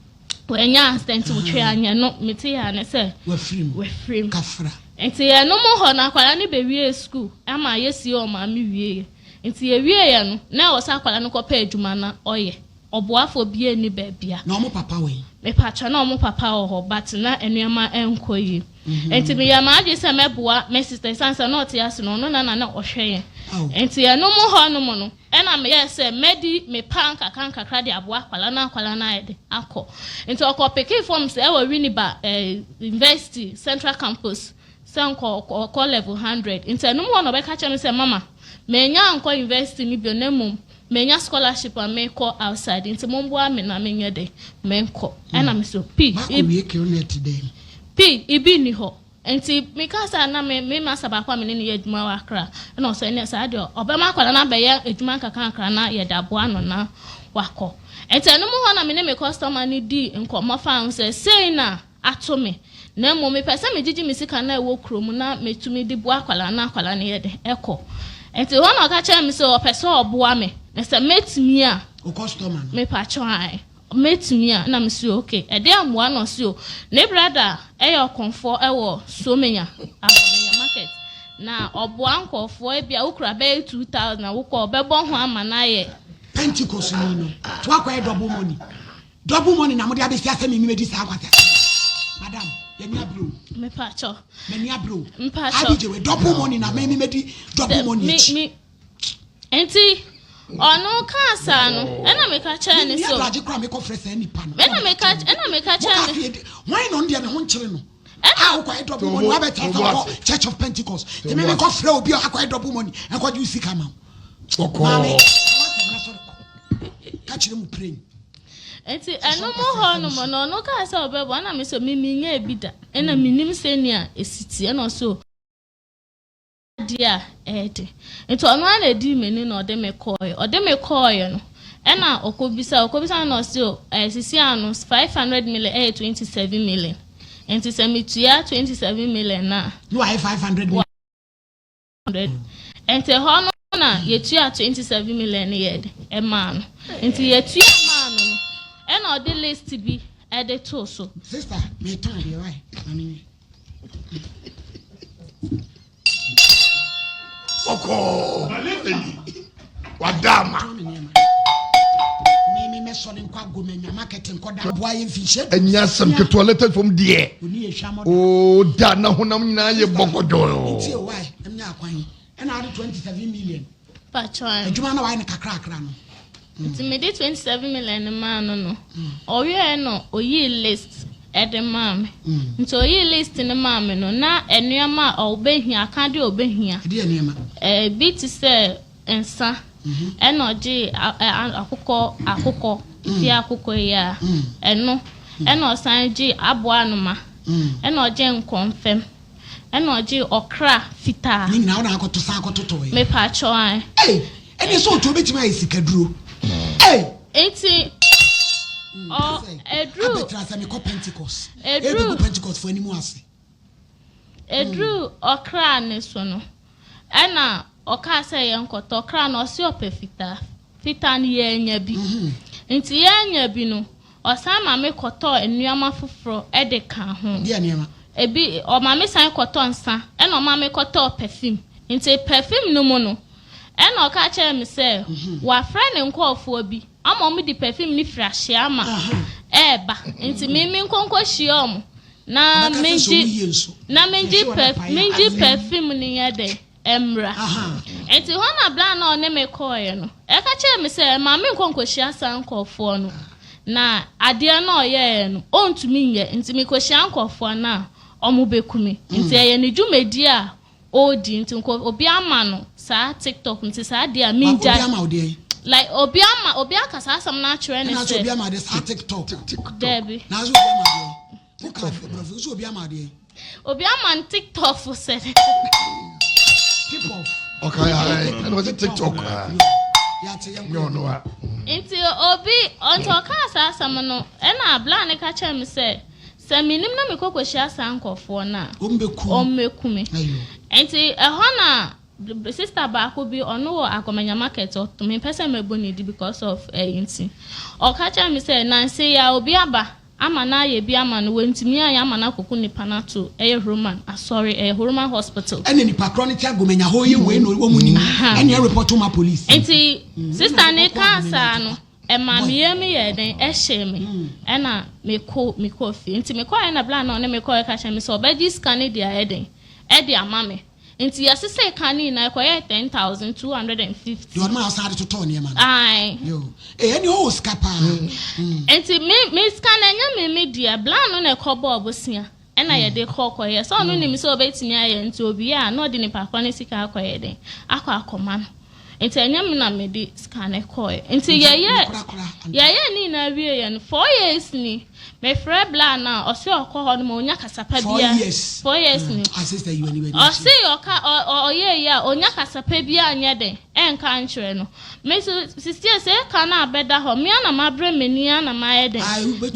S7: Wanya accident wotwe anyɛ no mete yɛ ne sɛ
S1: wafiri mu
S7: wafiri mu
S1: kafra.
S7: Nti ɛno mu hɔ no akwadaa no bɛwiee sukuu ama yɛsiee ɔmaame wieeɛ. Nti yɛwieeɛ no na ɛwɔ sɛ akwadaa no kɔpɛ adwuma na ɔyɛ. Ɔboafoɔ biara nni baabia.
S1: Na ɔmo papa wɔ he?
S7: Mepakyɛ na ɔmo papa wɔ hɔ but na nnoɔma nkɔ yie. Nti meyɛɛ m'adwene sɛ mɛboa me sister ɛsiane sɛ na ɔte ase no ɔno na na na ɔhwɛ yɛn. Nti ɛno mu hɔ nom no ɛna meyɛɛ sɛ mɛdi me paa nkakra nkakra de aboa akwadaa no na akwadaa no ayɛ dɛn akɔ. Nti ɔkɔ pekee forms ɛwɔ Winneba eh, University Central Campus sɛ nkɔ ɔkɔ level 100. Nti ɛno mu hɔ na ɔbɛka kyerɛ me sɛ mama manya ankɔ university no bio na mmom Menya scholarship a mekɔ outside nti momboa me na menyɛ dɛn menkɔ ɛna me so pi
S1: Wakɔ wie kilnet dɛn?
S7: Pi ibi nni hɔ nti meka sɛ na me me masa baako a me ne no yɛ adwuma wɔ Accra ɛna ɔsɛ ɛnɛ saa deɛ ɔbɛma akwadaa no abɛyɛ adwuma nkakrankra na yɛde aboa no na wakɔ nti ɛno mu hɔ na me ne me customer no dii nkɔmmɔ faa ho sɛ sei na ato me, na mmom mepɛ sɛ megyegye me sika no a ɛwɔ kurom na metumi de boa akwadaa no na akwadaa no yɛ dɛn? Ɛkɔ. Nti hɔ na ɔka kyerɛɛ me sɛ ɔpɛ sɛ ɔboa me, na sɛ mɛtumi a.
S1: Wo customer no?
S7: Mepakyɛw ae, mɛtumi a, na mese okay. Ɛdeɛn mmoa na ɔse o, ne brada yɛ ɔkɔmfoɔ wɔ Somenya, Agomenya market, na ɔboa nkurɔfoɔ, ebia wokura bɛyɛ 2000 a wokɔ a ɔbɛbɔ ho ama no ayɛ.
S1: Pentecost ni no, to akɔyɛ double money. Double money na mode abɛsi asɛm yi medi saa nkwasi asɛm yi madam yɛni abere o.
S7: Mepakyɛw.
S1: M'ani abere o.
S7: Mpakyɛw.
S1: Abigye we double money na me medi double money akyi.
S7: Me nti ɔno kaa saa no ɛna meka kyerɛ ne so.
S1: Ni abragye kora mekɔ frɛ saa nipa no.
S7: Ɛna meka ɛna meka kyerɛ
S1: ne. Wɔn na ɔno deɛ ne ho nkyere no. A wokɔyɛ double money wabɛtena sɛ wokɔ Church of Pentecost. Nti me mekɔ frɛ obi a akɔyɛ double money ɛkɔgye wo sika ma wo. Maame, wasɛm na sɔre kɔ. Ka kyerɛ mu praying.
S7: Nti ɛno mu hɔ nom no ɔno kaa sɛ ɔbɛboa ɛna me sɛ me menyɛɛ bi da ɛna menim sɛnea ɛsi teɛ ɛna ɔsɛ o adeɛ a ɛyɛ den nti ɔno ara na ɛdii m'ani na ɔde me kɔɔeɛ ɔde me kɔɔeɛ no ɛna ɔkɔbisa ɔkɔbisa no na ɔsɛ o ɛɛ sisi ano 500 million ɛyɛ 27 million nti sɛ metua 27 million na
S1: na wayɛ 500 million.
S7: Nti ɛhɔ no na yɛtua 27 million no yɛɛ de ɛmaa no. Nti yɛtua maa no no, ɛna ɔde list bi ɛde too so.
S1: Sister, metɔn adeɛ wae, ma me nwie.
S2: Bɔkɔɔ eyi wada ama. Ɛnyɛ asɛm ketewa latest fam deɛ oo da na honam nyinaa yɛ bɔkɔdɔɔ.
S1: Adwuma na wayɛ no kakrakra no.
S7: Nti mede 27 million no maa no no, ɔwiɛɛ no oyii list de maa me. Nti oyii list no maa me no, na nneɛma a ɔbɛhia, akadeɛ a ɔbɛhia.
S1: Ɛdeɛ nneɛma?
S7: Ebi te sɛ nsa, ɛna ɔgyee akokɔ, akokɔ, efie akokɔ yi a, ɛno, ɛna ɔsan gyee aboa anoma, ɛna ɔgyee nkɔmfɛm. Ɛna ɔgyee ɔkra fitaa.
S1: Ne nyinaa wo na akɔto san akɔtotɔ ɛ.
S7: Mepaakyɛw ae.
S1: Ei ɛne sɛ ɔtu obetumi ayɛ sikaduro ei.
S7: Nti ɔ ɛduru.
S1: Abɛtra sɛ mekɔ Pentecost. Ɛduru. Ɛbɛgu Pentecost fo anim ase.
S7: Ɛduru ɔkra ne so no ɛna ɔkaa sɛ yɛnkɔtɔ ɔkra no ɔse ɔpɛ fitaa. Fitaa no yɛannya bi. Nti yɛannya bi no Ɔsan ma me kɔtɔɔ nnoɔma foforɔ de kaa ho.
S1: Deɛ nnoɔma?
S7: Ebi, ɔma me san kɔtɔ nsa, ɛna ɔma me kɔtɔɔ perfume. Nti perfume no mu no, ɛna ɔka kyerɛɛ me sɛ wafrɛ ne nkorɔfoɔ bi ama wɔn de perfume no firi Ahyiama ɛreba. Nti me menkɔ nkɔhyia wɔn na mengye na mengye mengye perfume no nyɛ dɛn? Mmra. Enti hɔ na berɛ a na ɔne me kɔeɛ no, ɛka kyerɛɛ me sɛ mma menkɔ nkɔhyia saa nkurɔfoɔ no, na adeɛ no a ɔyɛeɛ no, ɔntumi nyɛ, nti mekɔhyia nkurɔfoɔ no a, wɔbɛku me. Nti ɛyɛ ne dwumadie a ɔredi, nti nka obi ama no saa TikTok, nti saa adeɛ a mengyae.
S1: Obi ama wo deɛn?
S7: Like obi ama, obi aka saa asɛm no akyerɛ ne
S1: Ɛna
S7: sɛ.
S1: obi ama adeɛ saa TikTok.
S7: Daabi.
S1: Na so obi ama adeɛ? Woka borɔfo, so obi ama adeɛ?
S7: Obi ama no tiktok fo sɛ.
S1: Tip off.
S2: Ɔka ɛna ɔsɛ tiktok a. Nyɛ ɔno a.
S7: Nti obi nti ɔkaa saa asɛm no ɛna abla ne ka kyerɛ me sɛ sɛ menim na mekɔ kɔhyia saa nkurɔfoɔ no a ɔmmɛku me. Nti ɛhɔ na sister baako bi ɔno wɔ Agɔmanya market mempɛ sɛ mɛbɔ ne di because of ɛyi nti ɔka kyerɛ me sɛ nanse yi a obi aba. ama no ayɛ bi ama no, wantumi anyɛ ama no akɔku nipa no ato ɛyɛ Roman asɔre, ɛyɛ Roman hospital.
S1: Ɛna nipa korɔ no te agomanya hɔ yɛ wei na wɔn nim ɛna ɛrepɔto ma police.
S7: Nti sista no kaa saa no, ɛmaa me yam yɛɛ den, ɛhyee me, ɛna mekɔ mekɔɔ fie. Nti mekɔeɛ na bla na ɔne me kɔeɛ ka kyerɛ me sɛ ɔbɛgye sika no de ayɛ den, ɛde ama me. Nti yɛsesee ka no nyinaa ɛkɔyɛɛ 10,250.
S1: Deɛ ɔno a ɔsan de totɔɔ nneɛma no.
S7: Ae.
S1: Yo. Ee ɛne ɔwɔ sika paa.
S7: Mm. Nti me me sika no ɛnyɛ me me deɛ bla no na ɛkɔ bɔɔ bosea ɛna mm. yɛde kɔ kɔyɛ sɛ ɔno mm. nim sɛ ɔbɛtumi ayɛ nti owie a na ɔde nipa korɔ ne sika akɔyɛ den akɔ akɔma no nti ɛnyɛ me na mede sika no kɔɛ nti yɛyɛ yɛyɛ ne nyinaa wie yɛ no 4 years ni Mefrɛ bla no a ɔse ɔkɔ hɔ nom a onya kasapa bia 4 years ni ɔse ɔka ɔyɛ yi a onya kasapa bia nyɛ den ɛnka nkyerɛ no me so sisie sɛ ɛka no a bɛda hɔ mea na mabrɛ m'ani a na mayɛ den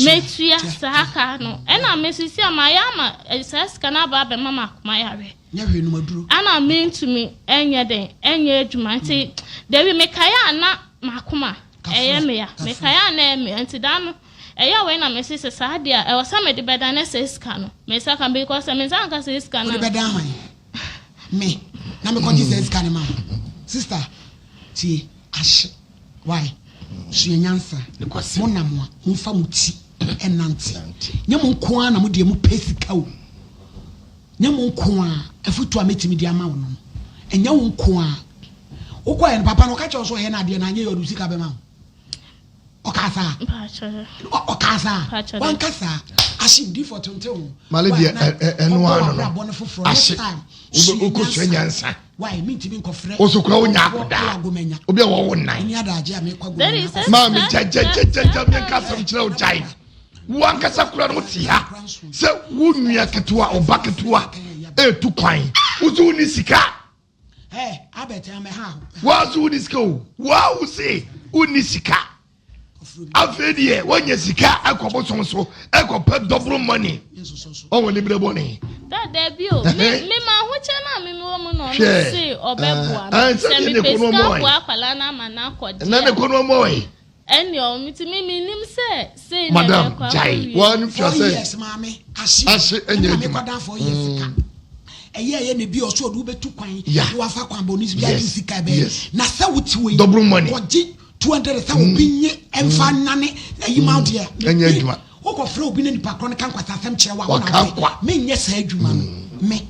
S7: metua saa ka no ɛna me sisi a mayɛ ama saa sika no aba abɛma m'akoma yare ɛna mentumi ɛnyɛ den ɛnyɛ adwuma nti dabi mekae a na m'akoma ɛyɛ me ya mekae a na ɛyɛ me ya nti da no Ɛyɛ wei na mese sɛ saa deɛ a ɛwɔ sɛ mede bɛdan ne saa sika no. Me nsa ka because sɛ me nsa anka saa sika no a.
S1: Wode bɛdan hwan? Me na mekɔgye saa sika no ma wo. Sister tie ahye why sua nyansa. Mo nam a momfa mo ti nnante. Nyɛ mo nko ara na mo deɛ mo pɛ sika o. Nyɛ mo nko ara afutuo a mɛtumi de ama wo no no. Ɛnyɛ wo nko ara. Wokɔɛ no papa no ɔka kyerɛ wo sɛ ɔyɛ no adeɛ no anyɛ yɛ ɔde wo sika bɛma wo. Ɔkaa saa. Ɔkaa saa. Wanka saa. Ahye difo tonte ho.
S2: Male deɛ ɛno ano no. Ahye wokɔsua nyansa.
S1: Why mintimi nkɔfrɛ.
S2: Woso kura wonya akodaa. Obi a wɔwo nnan.
S1: Ni adagye a mekɔ agomanya.
S2: Maame gyagyagyagya menka asɛm kyerɛ wo gyae. Wo ankasa kura no wote ha sɛ wo nua ketewa ɔba ketewa ɛɛtu kwan. Wo so wonni sika. Woa so wonni sika o. Woa wo se wonni sika. Afei deɛ woanya sika ɛkɔ bosom so ɛkɔ pɛ double money. Ɔwɔ ne berɛ bɔne.
S7: Dada bi o. Me me ma ahokyɛ na me me wɔ mu na ɔno se ɔbɛboa me. Sɛ mepɛ sika aboa akwadaa no ama no akɔ deɛ.
S2: Ɛna ne kɔnɔ mɔ ɛ.
S7: Ɛnni ɔ me ti me me nim sɛ sei na
S2: Madam
S7: ɛbɛkɔ akɔ
S2: gyae
S7: wie.
S2: wɔn tua
S1: Four
S2: sɛ
S1: years maame ahye
S2: ahye ɛnyɛ
S1: ɛna
S2: adwuma.
S1: mekɔda 4 years ka ɛyɛ ɛyɛ na ebi ɔso ɔde wobɛtu kwan
S2: Yeah.
S1: na wafa kwan bɔ ne bi agye
S2: Yes.
S1: sika ɛbɛyɛ
S2: Yes.
S1: na sɛ wote wei
S2: Double money.
S1: kɔgye 200 sɛ obi nye ɛmfa nnane ayi ma wo deɛ
S2: Ɛnyɛ adwuma.
S1: wokɔfrɛ obi na nipa korɔ no ka nkwasasɛm kyerɛ wo a wo na
S2: Waka
S1: wopɛ
S2: kwa.
S1: menyɛ saa adwuma no me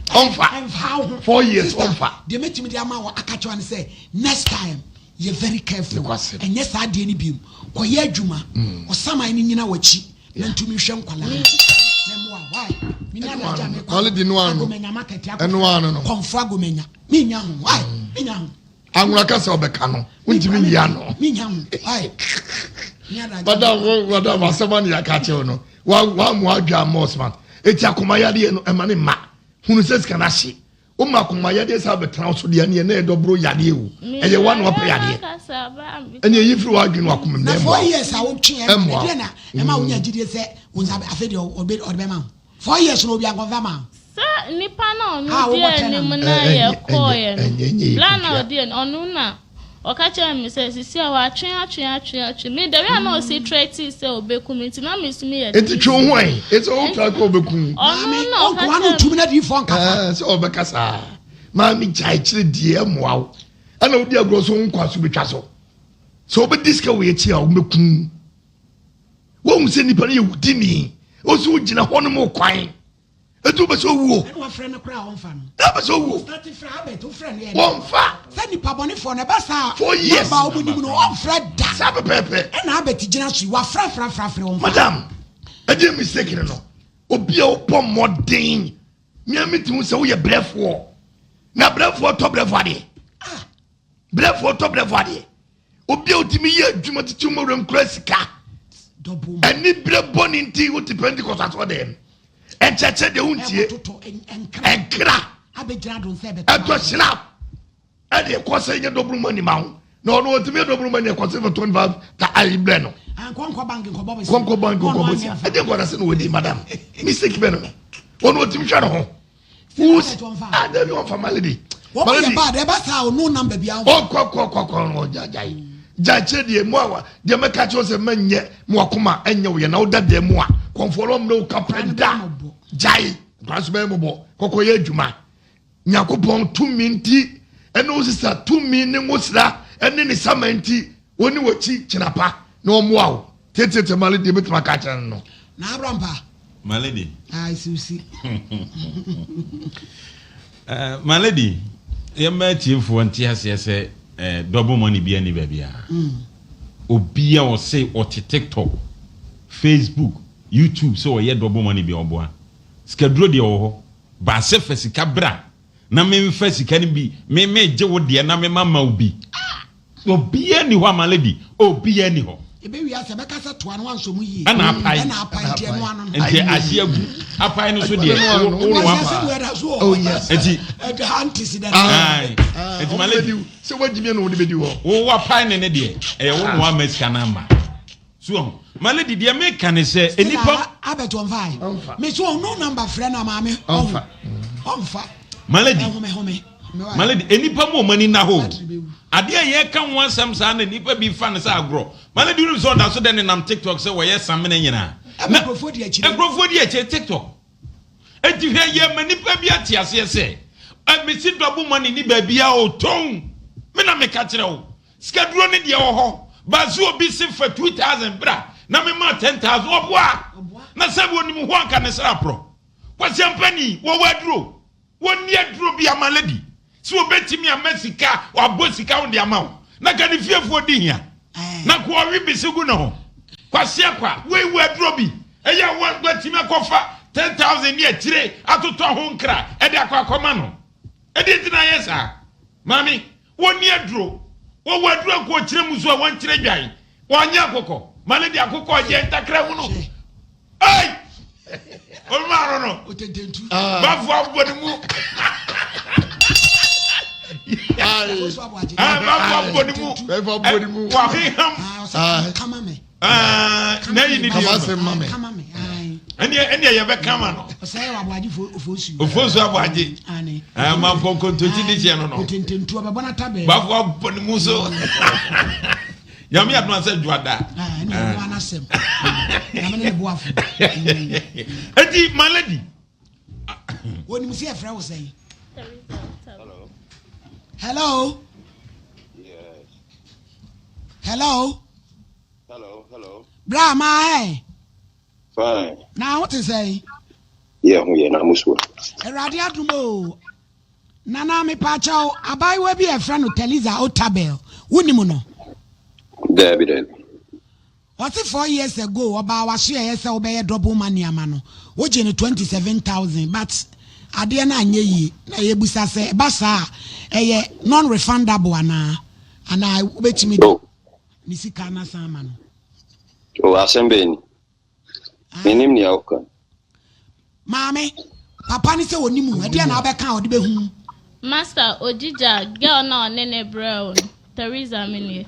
S2: Ɔmfa.
S1: ɛmfa wo ho
S2: 4 years
S1: Sister,
S2: ɔmfa.
S1: deɛ mɛtumi de ama wo aka kyerɛ wo ne sɛ next time Yɛ very careful
S2: Nokwasɛm.
S1: ɛnyɛ saa adeɛ no biom kɔyɛ adwuma ɔsaman no nyina wakyi na ntumi nhwɛ nkwadaa no na mmoa why menya
S2: Ɛno
S1: adagye a
S2: ano no.
S1: mekɔ
S2: Quality no ano.
S1: agomanya market akɔ
S2: Ɛno ano no.
S1: kɔmfo agomanya menya ho why menya ho
S2: Anwona kasa ɔbɛka no wontumi nyi ano.
S1: menya ho why menya adagye a
S2: Madam wo madam asɛm a ne yɛaka akyerɛ wo no wa wamoa adwa ama ɔsoma eti akoma yadeɛ no ɛma ne mma hunu sɛ sika no ahye Woma akoma yadeɛ saa bɛtena wo so deɛ ɛneɛ na ɛdɔ boro yadeɛ o. Ɛyɛ wa na wapɛ yadeɛ. Ɛneɛ yi firi w'adwene w'akoma mu na
S1: Na
S2: ɛmmoa
S1: four
S2: wo.
S1: years a wotwe ɛma
S2: Ɛmmoa
S1: ɛdeɛ
S2: wo.
S1: na ɛma wonya gyidie sɛ wo nsa afei deɛ ɔde ɔde bɛma wo 4 years na obi ankɔmfa ma wo.
S7: Sɛ nipa na ɔno
S1: A
S7: di
S1: wobɔ kyɛ
S7: anim
S1: na.
S7: na
S2: Ɛ-
S7: yɛ
S2: ɛnyɛ
S7: kɔɔeɛ
S2: ɛnyɛ
S7: no
S2: ɛnyɛ ɛnyɛ yɛ
S7: bla na
S2: kutua.
S7: ɔdi anim ɔno na ɔka kyerɛɛ me sɛ sisi a watwe atwe atwe atwe me the way a na ɔsi threaten sɛ obeku me nti na me nso meyɛ
S2: Eti twe wo ho ɛ. Eti wo tra kɔ obeku.
S7: Ɔno
S1: Maame
S7: na ɔka
S1: ɔnkoa no
S7: kyerɛɛ
S1: ntumi
S7: me
S1: na diifoɔ nkasa.
S2: Ɛɛ sɛ ɔbɛka saa. Maame gyae kyerɛ die ɛmmoa wo. Ɛna wodi agorɔ so wo nkwa so betwa so. Sɛ wobɛdi sika wɔ akyi a wobɛku. Wohu sɛ nipa no yɛ wudini. Wo so wogyina hɔ nom kwan. Eti wobɛ sɛ owuo.
S1: Ɛna wafrɛ no koraa a ɔmfa no.
S2: Na wobɛ sɛ owuo.
S1: Start frɛ Albert wofrɛ no yɛ dɛ.
S2: Wɔmfa.
S1: Sɛ nipa bɔnefoɔ no ɛba saa
S2: 4 years.
S1: namba a wɔn nim no ɔmfrɛ da.
S2: Saa pɛpɛɛpɛ.
S1: Ɛna Albert gyina so yi wafrɛ frɛ frɛ frɛ ɔmfa.
S2: Madam, ɛdeɛ mistake no no. Obi a wobɔ mmɔden. Mea me ti hu sɛ woyɛ brɛfoɔ. Na brɛfoɔ tɔ brɛfoɔ adeɛ.
S1: Ah.
S2: Brɛfoɔ tɔ brɛfoɔ adeɛ. Obi a otumi yɛ adwuma titi mu wuram kura sika. Ɛni brɛ bɔ ne nti wote Pentecost asɔ dɛm. Ɛnkyɛkyɛ deɛ wontie. Ɛnkra. Ɛtɔ snap. Ɛde ɛkɔ sɛ nyɛ dɔboro mu anima ho. Na ɔno ɔtumi yɛ dɔboro mu ani ɛkɔ sɛ for 25 ta ayi brɛ no.
S1: Nkɔnkɔ bank nkɔbɔ bɛsi.
S2: Nkɔnkɔ bank nkɔbɔ bɛsi. Ɛde nkɔ na sɛ na wɔdi madam. Mistake bɛ no no. Ɔno ɔtumi hwɛ ne ho. Who's ah dabi wɔn fa malady.
S1: Wɔn yɛ bad ɛba saa o no number bi ahɔ.
S2: Ɔkɔ kɔ kɔ kɔ ɔgya gya yi. Gyae kyerɛ deɛ mu a deɛ mɛka kyerɛ sɛ mɛnyɛ mu akoma ɛnyɛ wo yɛ na woda deɛ mu a kɔnfoɔ no ɔmmerɛ wo ka pɛ da. Gyae nkwadaa nso bɛyɛ mɔbɔ kɔkɔ yɛ adwuma. Nyankopɔn tumi nti ɛne wo sesa tumi ne ngosra ɛne ne sama nti wɔne wɔkyi kyena pa na ɔmmoa wo. Tietietie Male deɛ mɛtumi aka akyerɛ no no.
S1: Na Abrampa.
S5: My lady.
S1: Ah, siwsi.
S5: Uh, my lady, yɛmma atiefoɔ nte aseɛ sɛ eh, double money bi ani baabiara. Mm. Obi a ɔse ɔte TikTok, Facebook, YouTube sɛ ɔyɛ double money bi ɔboa. Sikaduro deɛ wɔ hɔ. Baasɛ fa sika bra na memfa sika no bi me megye wo deɛ na mema ma wo bi. Ah! Obiara nni hɔ ama lady, obiara nni hɔ.
S1: Ebe wiase ɛbɛka sɛ toa no wansɔ mu yie.
S5: Ɛna apae.
S1: Ɛna apae nti ɛno ano no.
S5: Nti ahye agu. Apae no so deɛ wo wo
S1: wa. Ɛsɛ mu ɛda so wɔ hɔ.
S2: Oh yes.
S5: Nti.
S1: Ɛda hanti si dɛ.
S5: Ayi. Nti ma lady.
S2: Sɛ wagyimi na wɔde bɛdi hɔ.
S5: Wo wapae ne ne deɛ ɛyɛ wo na wama sika no ama. So wahu? Ma lady deɛ meka ne sɛ nnipa.
S1: Albert ɔnfa ɛ. Me so ɔno number frɛ na maame.
S2: Ɔnfa.
S1: Ɔnfa.
S5: Ma lady.
S1: Ɛhome home.
S5: Ma lady nnipa mu ɔmo ani nna hɔ o. Adeɛ a yɛka ho asɛm saa na nnipa bi fa no sɛ agorɔ. Ma lady wonim sɛ ɔda so dɛ nenam TikTok sɛ wɔyɛ samena nyinaa.
S1: Na nkurɔfoɔ di akyire.
S5: Nkurɔfoɔ di akyire TikTok. Enti hwɛ yɛ ma nnipa bi ate aseɛ sɛ mesi double money ni baabi a ɔtɔn. Me na meka kyerɛ wo. Sikaduro ne deɛ wɔ hɔ but sɛ obi se fa 2000 bra na me ma 10000 ɔboa na sɛ wɔnim ho anka ne sra porɔ. Kwasi Ampani wɔwɔ aduro wɔnni aduro bi ama lady sɛ wɔbɛtumi ama sika wabɔ sika wo de ama wo na ka ne fiefoɔ di hia na ko ɔwe bese gu ne ho. Kwasi Akwa wei wɔ aduro bi ɛyɛ a watumi akɔfa 10000 ne akyire atotɔ ho nkra ɛde akɔ akɔma no ɛdeɛ nti na ayɛ saa maame. Wɔnni aduro. Wɔwɔ aduro a nka ɔkyerɛ mu so a wɔnkyerɛ dwan. Wɔnyɛ akokɔ. Ma no de akokɔ ɔyɛ ntakra mu no. Ei! Ɔma ano no. Bafo abɔ ne mu. Bafo abɔ ne mu. Waheham. Ah, na yi ni deɛ
S2: ma me
S5: ɛneɛ ɛneɛ yɛbɛka ma no ofosu aboagye ah, ma mpɔnkɔntokyi de hyɛ no no bafo abɔ ne mu so nyame adoma sɛ dwoada enti my lady
S1: onim sɛ yɛfrɛ wo sɛn hello hello
S8: Hello, hello.
S1: Bra ma ɛ.
S8: Fine.
S1: Na ho te sɛn?
S8: Yɛ ho yɛ na mo so.
S1: Awurade adom o. Nana mepaakyɛw abaayewa bi a ɛfrɛ no Teliza Otabel. Wonim no?
S8: Daabi daabi.
S1: Ɔse 4 years ago ɔbaa w'asoɛeɛ sɛ wobɛyɛ double money ama no. Wogye no 27,000 but adeɛ no anyɛ yie. Na yɛbusa sɛ ɛba saa a ɛyɛ non-refundable anaa? Anaa wobɛtumi de
S8: Oh.
S1: Ne sika no asan ama no.
S8: O asɛm bɛn ni? Mennim nea woka.
S1: Maame, papa no sɛ ɔnim wo, ɛdeɛn na wobɛka a ɔde bɛhu wo?
S7: Master, Ogyigya, girl no a ɔne ne brɛɛ wo no, Theresa me nie.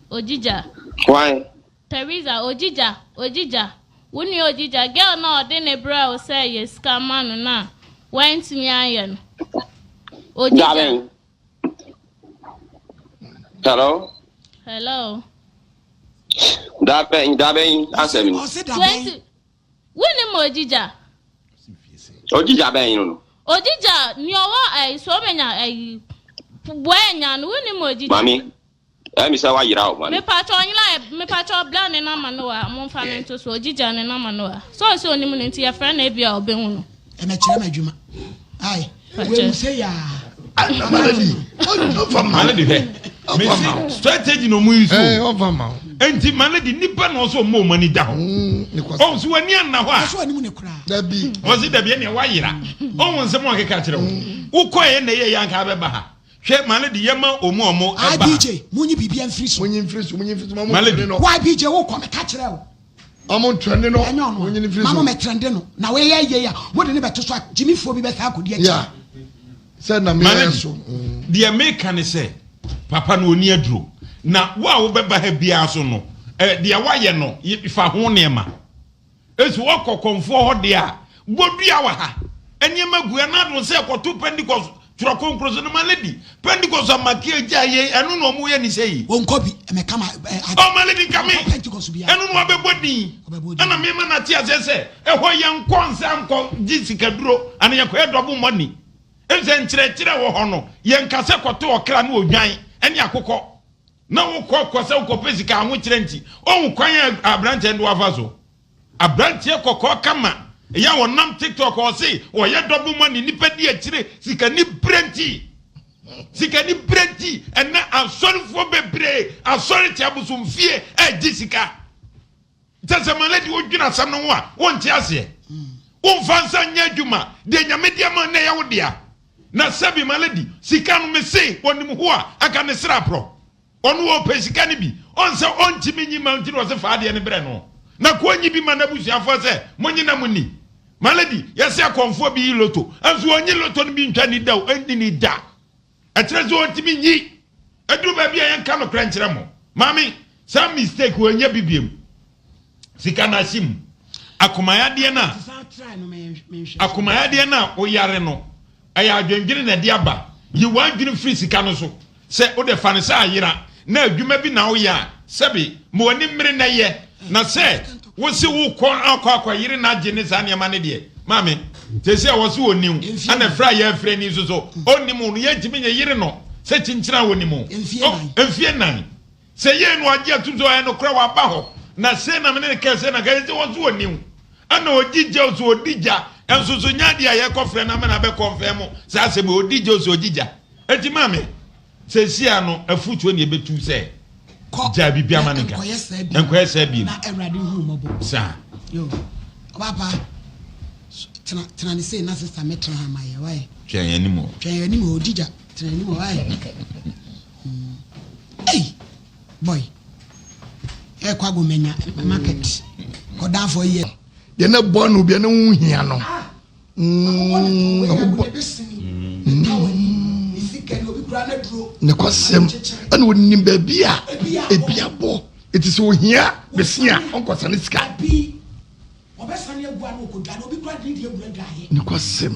S7: Ogyigya.
S8: Hwan?
S7: Theresa, Ogyigya, Ogyigya, wo nua Ogyigya, girl no a ɔde ne brɛɛ wo sɛ yɛ sika ma no no a wantumi anyɛ no. Ogyigya.
S8: Darling. Hello.
S7: Hello.
S8: Dabɛn dabɛn asɛm ni.
S1: Ɔse dabɛn.
S7: 20 Wonim Ogyigya?
S8: Ogyigya bɛn no no.
S7: Ogyigya nea ɔwɔ ɛyi so ɔmenya ɛyi buɛ nya no wonim Ogyigya?
S8: Mami. Ɛyɛ mi sɛ wayera o mami.
S7: Mepatwa ɔnyina mepatwa ɔbla ne nama no wa momfa no nto so Ogyigya ne nama no wa sɛ ɔsɛ onim no nti yɛfrɛ no ebi a ɔbɛhu no.
S1: Ɛmɛkyerɛ me adwuma. Ai, wei mu sɛ yaa.
S2: Malady, ɔnfa ma.
S5: Malady hwɛ. Mesi strategy na ɔmo yi so.
S2: Ɛɛ ɔnfa ma.
S5: Nti malady nipa na ɔsɛ ɔmo ɔmo ani da hɔ. Ɔn so wani anna hɔ a.
S1: Ɔsɛ ɔnim ne koraa.
S2: Dabi.
S5: Ɔsi dabi ɛnna wayera. Ɔn nsɛm ɔkeka kyerɛ wo. Wokɔ yɛ na ɛyɛ yɛ anka abɛba ha. Hwɛ malady yɛ ma ɔmo ɔmo ɛba ha.
S1: IBJ, munyi biribi mfiri so.
S2: Munyi mfiri so, munyi mfiri so.
S5: Malady.
S1: Why BJ wokɔ meka kyerɛ wo.
S2: Ɔmo ntrɛnde no.
S1: Ɛnyɛ ɔno a. Ma mo mɛtrɛnde no. Na wei yɛ yei a, mode ne bɛto so a, gyimifoɔ bi bɛsan akɔdi akyi.
S2: Yeah. Sɛ na meyɛ so.
S5: Deɛ meka ne sɛ, papa no ɔni aduro. Na wo a wobɛba ha biara so no, eh, deɛ woayɛ no, fa ho nneɛma. Esi wɔkɔ kɔmfoɔ hɔ deɛ a, bɔ dua wɔ ha. Nneɛma gu ha na adom sɛ kɔto Pentecost. Twerɛ Kronkron so no ma lady. Pentecost amake agya yei ɛno na ɔmo yɛ ne sɛ yi.
S1: Ɔnkɔ bi ɛmɛka ma ɛ.
S5: Ɔ ma lady nka me.
S1: Ɔnkɔ Pentecost bia.
S5: Ɛno na wabɛbɔ din.
S1: Ɔbɛbɔ din.
S5: Ɛna me ma nate aseɛ sɛ ɛhɔ yɛnkɔ nsa nkɔ gye sikaduro ana yɛkɔyɛ double money. Efisɛ nkyerɛkyerɛ wɔ hɔ no yɛnka sɛ kɔto ɔkra ne odwan ɛne akokɔ na wokɔ kɔ sɛ wokɔpɛ sika ahokyerɛ nti. Ɔhu kwan a aberanteɛ no de wafa so. Abranteɛ kɔkɔɔ kama yɛ a ɔnam tiktok ɔse ɔyɛ double money nipa di akyire sika ni brɛ nti sika ni brɛ nti ɛnɛ asɔrefoɔ bebree asɔre te abosomfie ɛgye sika kyɛ sɛ ma lady wodwene asɛm no ho a wonte aseɛ womfa nsa nyɛ adwuma deɛ nyame de ama na ɛyɛ wo dea na sɛbi ma lady sika no mese wɔnim ho a anka ne sra porɔ Ɔno ɔpɛ sika no bi, ɔn sɛ ɔntumi nyi ma nti na ɔse fa adeɛ no brɛ no na ko nyi bi ma n'abusuafoɔ sɛ monye na monni. My lady, yɛse akɔmfoɔ bi yi loto, nso ɔnyi loto no bi ntwa ni da o, ɛnni ni da. Ɛkyerɛ sɛ ɔntumi nyi. Ɛduru baabi a yɛnka nokorɛ nkyerɛ mo. Maame, saa mistake wɔ nyɛ bi biom. Sika no ahye mu. Akomayadeɛ no a, akomayadeɛ no a woyare no, ɛyɛ adwendwene na ɛde aba. Yi w'adwene firi sika no so. Sɛ wode fa no sɛ ayera na adwuma bi na woyɛ a, sɛbe, ma w'ani mmere na yɛ. Na sɛ wose wokɔ akɔ akɔyere no agye ne saa nneɛma no deɛ, maame, seesei a wɔse ɔnni wo, ɛna frɛ a yɛrefrɛ no yi nso so, ɔnnim wo no, yɛntumi nyeyere no sɛ kyinkyin a ɔnim wo. Mfie nnan. Sɛ yei no agye atum sɛ ɔyɛ nokorɛ waba hɔ na sei na mene no kae sei na kae sɛ wɔn nso wɔnni wo ɛna ɔgye gya o so ɔdi gya nso so nyɛ adeɛ a yɛkɔ frɛ no ama no abɛ kɔnfɛn mo saa asɛm yi ɔdi gya o so ɔgye gya enti maame sɛsi a no afutuo ne ɛbɛtu sɛ gya biribi ama no nka nkɔyɛ saa biem
S1: na awurade hu mmɔbɔ
S5: saa
S1: yo ɔbapa tena tena ne sei na sista mɛtena ha ma yɛ wae
S5: twɛn yɛn anim o
S1: twɛn yɛn anim o ɔdi gya tena anim o wae Ei boy ɛkɔ agomanya market kɔdanfoɔ yɛ.
S2: Deɛ na bɔ ano bia ne ho hia no. Ne kwasɛm ɛna onim baabi a ebi abɔ eti sɛ ohia besi a ɔnkɔsa ne sika. Nokwasɛm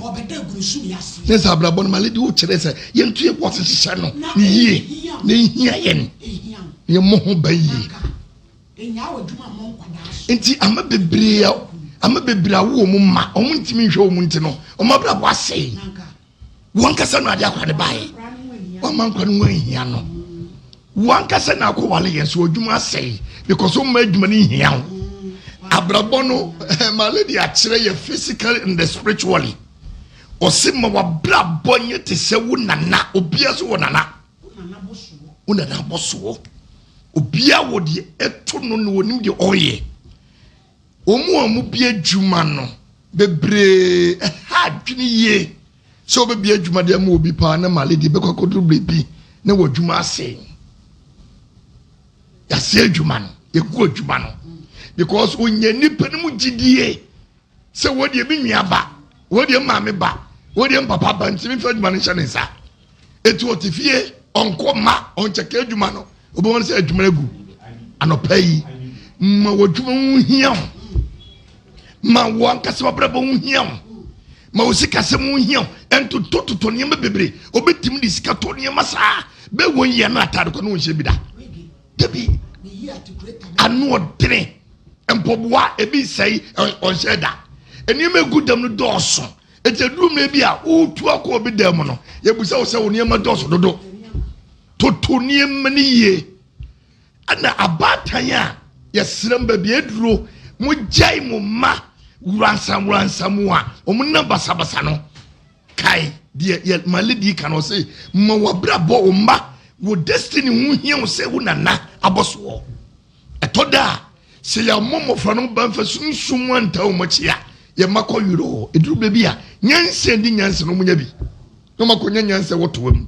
S2: ne sɛ abrabɔ no ma lady wokyerɛ sɛ yɛnto yɛn bo ase hyehyɛ no ne yie na ehia yɛn na yɛmmɔ ho ban yie. Nti ama bebree ama bebree awo wɔn mma wɔn ntumi nhwɛ wɔn nti no wɔn abrabɔ asɛe. Wankasa na ade akwa ne baeɛ wama nkwa no ho ahia no wankasa na akɔ wale yɛn so adwuma asɛe because woma adwuma no nhia wo abrabɔ no eh, my lady akyerɛ yɛ physically and the spiritually ɔse ma wabrabɔ nyɛ te sɛ wo nana obia so wɔ nana wo nana abɔsoɔ obia wɔ deɛ ɛto no na onim deɛ ɔyɛ Wɔn a wɔbue adwuma no bebree ha adwene yie sɛ wobɛbue adwuma de ama obi paa na male deɛ bɛkɔ akɔduru baabi na wɔ adwuma ase. Yɛase adwuma no, yɛgu adwuma no because wonya nnipa no mu gyidie sɛ wɔdeɛ me nua ba, wɔdeɛ maame ba, wɔdeɛ papa ba nti memfa adwuma no nhyɛ ne nsa. Eti ɔte fie ɔnkɔ mma ɔnkyɛkɛ adwuma no wobɛhu sɛ adwuma no agu anɔpa yi ma w'adwuma ho hia wo ma wo ankasa w'abrabɔ ho hia wo ma wo sikasɛm ho hia wo ɛntotototo nneɛma bebree obɛtumi de sika tɔ nneɛma saa bɛ wɔn yɛ no ataade kɔ ne wɔn hyɛ bi da dabi ano ɔdene mpɔboa ebi nsɛe ɔnhyɛ da nneɛma egu dɛm no dɔɔso Enti ɛduru mmerɛ bi a woretu akɔ obi dan mu no, yɛbisa wo sɛ wo nneɛma dɔɔso dodo. Toto nneɛma no yie. Ɛna abaatan a yɛsrɛ mo baabi aduro, mogyae mo mma wuransa mu a wɔn nam basabasa no. Kae deɛ yɛ ma lady ka no ɔse ma wabrabɔ wo mma wo destiny ho hia wo sɛ wo nana abɔsoɔ. Ɛtɔ da a, sɛ yɛammɔ mmɔfra no ban fa sunsum mu antaa wɔn akyi a, yɛn mma kɔ yerɛw. Ɛduru baabi a, nyansa di nyansa na wɔnya bi, na wɔakɔnya nyansa wɔ toa mu.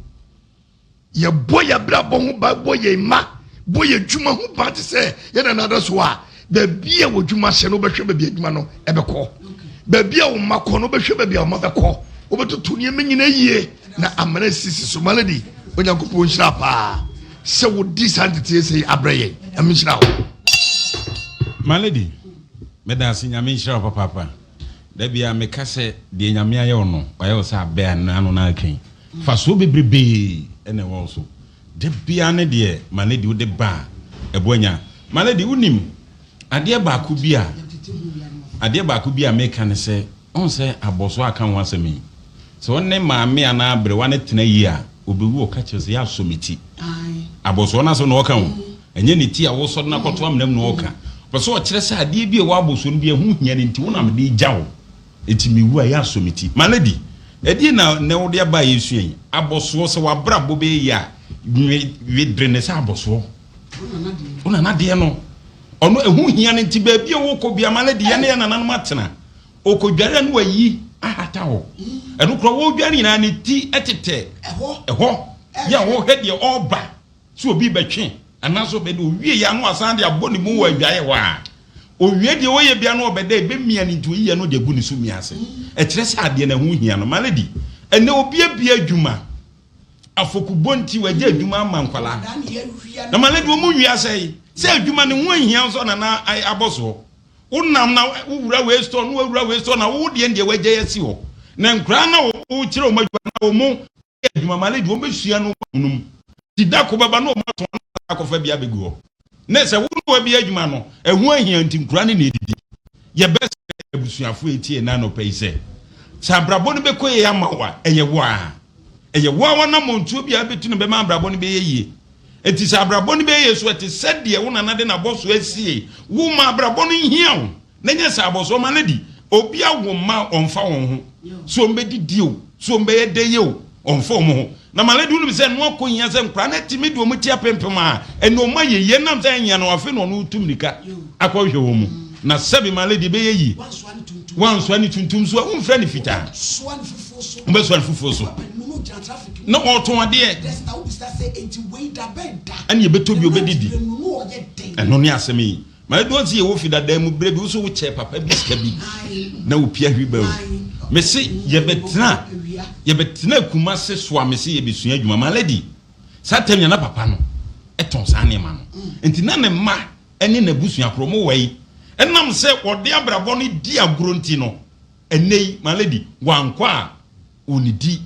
S2: Yɛbɔ yɛn abrabɔ ho ban, bɔ yɛn mma, bɔ yɛn adwuma ho ban te sɛ yɛn nana ada so a, baabi a w'adwuma hyɛ no, wobɛhwɛ baabi adwuma no ɛbɛkɔ. Baabi a wo mma kɔ no, wobɛhwɛ baabi a wo mma bɛkɔ. Wobɛtoto nneɛma nyinaa yie. Na amena sisi so. Malady, Onyankopɔn nhyira paa sɛ wodi saa nteteɛ sɛ yi abrɛ yɛn. Nyame nhyira wo.
S5: Malady, meda ase Nyame nhyira wo papaapa. Da biara meka sɛ deɛ Nyame ayɛ wo no, wayɛ wo sɛ abɛ a n'ano no aka yi. Mfasoɔ bebrebee na ɛwɔ wo so. Da biara ne deɛ my lady wode ba a, ɛboa nya. My lady, wonim adeɛ baako bi a, adeɛ baako bi a meka ne sɛ, wohu sɛ abɔsoɔ a aka ho asɛm yi, sɛ wo ne maame anaa aberewa no tena yie a, ɔbɛwu ɔka kyerɛ wo sɛ, yɛ asɔ me ti. Abɔsoɔ no asɛm na ɔka o, ɛnyɛ ne ti a wosɔ de no akɔto amena mu na ɔka. Ɔpɛ sɛ ɔkyerɛ sɛ adeɛ bi a ɛwɔ abɔsoɔ no bi a ɛho hia no nti, wo na mede regya wo. Enti mewu a, ɛyɛ a sɔ me ti. My lady, ɛdeɛn na nnɛ wode aba a yɛresua yi? Abɔsoɔ, sɛ w'abrabɔ bɛyɛ yie a, nwe, we dwene sɛ abɔsoɔ. Wo nana deɛ no, ɔno ɛho hia no nti baabi a wokɔ bia, my lady, yɛne yɛn nananom atena. Ɔkɔdware a na wayi ahata hɔ. Ɛno koraa wɔredware nyinaa ne ti tetɛ ɛhɔ. Yɛ a wɔhwɛ deɛ ɔreba. Sɛ obi rebɛtwe anaasɛ ɔbɛda, owie yɛ a na wasan de abɔ ne mu wɔ adwaeɛ hɔ a, owie deɛ ɔyɛ bia na ɔbɛda, ɛbɛmia no nti oyi yɛ no de agu ne so mia ase. Ɛkyerɛ sɛ adeɛ no ɛho hia no. My lady, ɛnɛ obi abue adwuma, afɔkubɔ nti wagya adwuma ama nkwadaa. Na my lady, wɔn nwia sɛe. Sɛ adwuma no ho nhia nso na na abɔ soɔ. Wonam na wowura wei store na wawura wei store na wo deɛ deɛ wagya asi hɔ. Na nkwadaa na wokyerɛ wɔn adwuma na wɔn yɛ adwuma ma lady wɔn bɛsua no wɔn mu ti da ko bɛba na wɔn atɔn na akɔfa bi abɛgu hɔ ne sɛ wo ne wabi adwuma no ɛho ahia nti nkura ne na ɛdidi yɛbɛsrɛ abusuafo etie na anɔpa yi sɛ sɛ abrabɔ no bɛkɔ yie ama wo a ɛyɛ wo a ɛyɛ wo a wanammɔntuo bi a bɛtu no bɛma abrabɔ no bɛyɛ yie enti sɛ abrabɔ no bɛyɛ yie so ɛte sɛ deɛ wo nana de n'abɔ so asie wo ma abrabɔ no nhia wo Na nyɛ sɛ abɔsoɔ ma no di. Obi awo mma a ɔmfa wɔn ho. So wɔbɛdidi o, so wɔbɛyɛ dɛ o, ɔmfa wɔn ho. Na Malady wonim sɛ ɛno akɔ hia sɛ nkwadaa no atumi de wɔn ti apempem a, ɛnna wɔn ayɛ yie. Ɛnam sɛ ɛnyɛ no, afei na ɔno retu mmirika akɔhwehwɛ wɔn mu. Na sɛbe Malady ɛbɛyɛ yie. Wansoa ne tuntum so a, womfira ne fitaa. Wobɛsoa ne fufuo so. Na ɔretɔn adeɛ. Ɛnna ɛbɛtɔ bi ɔbɛdidi. Ɛno ne asɛm yi. Ma edu ɔsi yɛwɔ fi dada mu berɛ bi wo so wokyɛɛ papa bi sika bi na wopia wheelbarrow. Mese yɛbɛtena yɛbɛtena Kumase soa mese yɛbɛsua adwuma. My lady, saa tam na papa no tɔn saa nneɛma no. Nti na ne mma ne n'abusua korɔ mo wɔ yi. Ɛnam sɛ wɔde abrabɔ no di agorɔ nti no, ɛnnɛ yi, my lady, wankɔ a Ɔnnidi.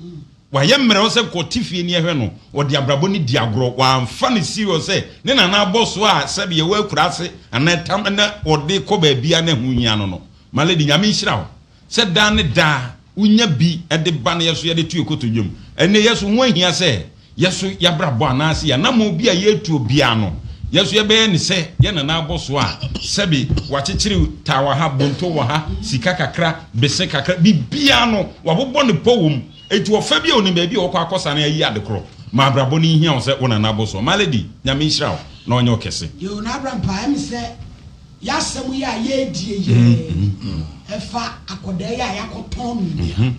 S5: Wayɛ mmerɛw sɛ nka ɔte fie ni ɛhwɛ no, ɔde abrabɔ no di agorɔ. Wamfa no serious sɛ ne nana abɔ so a sɛbe yɛwɔ akuraase anaa ɛtam na ɔde kɔ baabi a na ɛho hia no no. My lady, Nyame nhyira wo sɛ daa ne daa wonya bi de ba na yɛso yɛde to yɛ kotodwe mu. Ɛnnɛ yɛso ho ahia sɛ Yɛso y'abrabɔ anaase y'anamɔn bi a yɛretuo biara no, yɛso yɛbɛyɛ no sɛ yɛn nana abɔsoɔ a sɛbe wakyekyere taa wɔ ha, bonto wɔ ha, sika kakra, bese kakra, biribiara no wabobɔ no pɔ wɔ mu. Enti ɔfa bi a ɔnim baabi a ɔkɔ akɔsane ayi ade korɔ. Ma abrabɔ no nhia wo sɛ wo nana abɔsoɔ. My lady, Nyame nhyira wo na ɔnyɛ wo kɛse.
S1: Yoo na abra mpaa ɛmi sɛ y'asɛm yi a yɛɛdie yi ɛfa akɔdaa yi a y'akɔtɔn no yi.